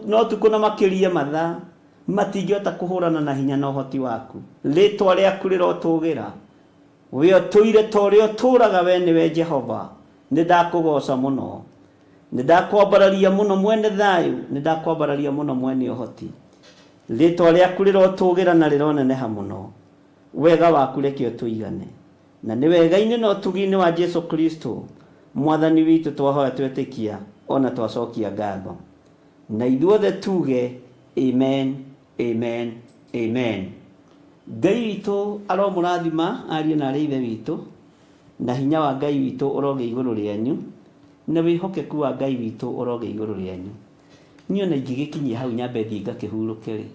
na ũtukũ na makĩrie mathaa, matingĩhota kũhũrana na hinya na ũhoti waku. Rĩtwa rĩaku rĩrotũgĩra. We ũtũire ta ũrĩa ũtũraga, we nĩwe Jehova. Nĩ ndakũgoca mũno, nĩ ndakwambararia mũno mwene thayũ, nĩ ndakwambararia mũno mwene ũhoti. Rĩtwa rĩaku rĩrotũgĩra na rĩroneneha mũno. Wega waku reke ũtũigane. Na nĩ wega-inĩ na ũtugi-inĩ wa Jesu Kristo Mwathani witũ twahoya twetĩkia ona twacokia ngatho. Na ithuothe tuge amen, amen, amen. Ngai witũ aromũrathima ariũ na arĩ ithe witũ, na hinya wa Ngai witũ ũrogĩa igũrũ rĩanyu, na wĩhokeku wa Ngai witũ ũrogĩa igũrũ rĩanyu. Niĩ ona ingĩgĩkinyia hau nyambe thiĩ ngakĩhurũke rĩ,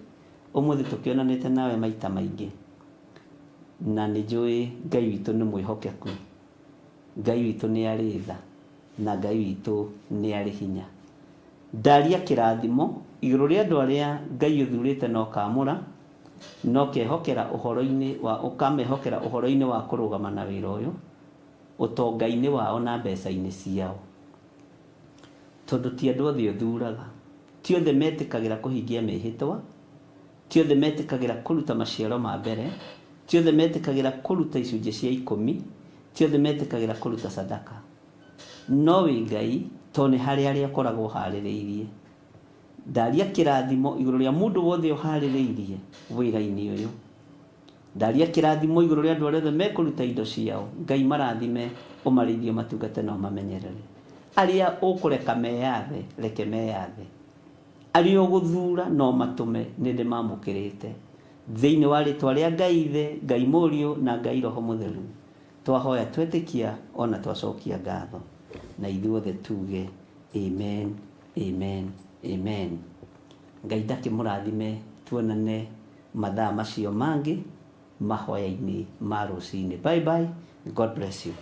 ũmũthĩ tũkĩonanĩte nawe maita maingĩ, na nĩ njũĩ Ngai witũ nĩ mwĩhokeku, Ngai witũ nĩ arĩ tha, na Ngai witũ nĩ arĩ hinya. Ndaria kĩrathimo igũrũ rĩa andũ arĩa Ngai ũthurĩte na ũkamũra, na ũkehokera ũhoro-inĩ wa ũkamehokera ũhoro-inĩ wa kũrũgama na wĩra ũyũ, ũtonga-inĩ wao na mbeca-inĩ ciao. Tondũ ti andũ othe ũthuraga, ti othe metĩkagĩra kũhingia mĩhĩtwa, ti othe metĩkagĩra kũruta maciaro ma mbere, ti othe metĩkagĩra kũruta icunjĩ cia ikũmi, ti othe metĩkagĩra kũruta sadaka. No wĩ Ngai, tondũ nĩ harĩ arĩa ũkoragwo ũharĩrĩirie. Ndaria kĩrathimo igũrũ rĩa mũndũ wothe ũharĩrĩirie wĩra-inĩ ũyũ. Ndaria kĩrathimo igũrũ rĩa andũ arĩa othe mekũruta indo ciao. Ngai marathime, ũmarĩithie, ũmatungate na ũmamenyerere. Arĩa ũkũreka meyathe, reke meyathe. Arĩa ũgũthura no matũme, nĩ ndĩmamũkĩrĩte. Thĩinĩ wa rĩtwa rĩa Ngai Ithe, Ngai Mũriũ na Ngai Roho Mũtheru, twahoya twetĩkia ona twacokia ngatho. Na ithuothe tuge amen, amen, amen. Ngai ndakĩmũrathime, tuonane mathaa macio mangĩ mahoya-inĩ ma rũcinĩ. Bye bye, God bless you.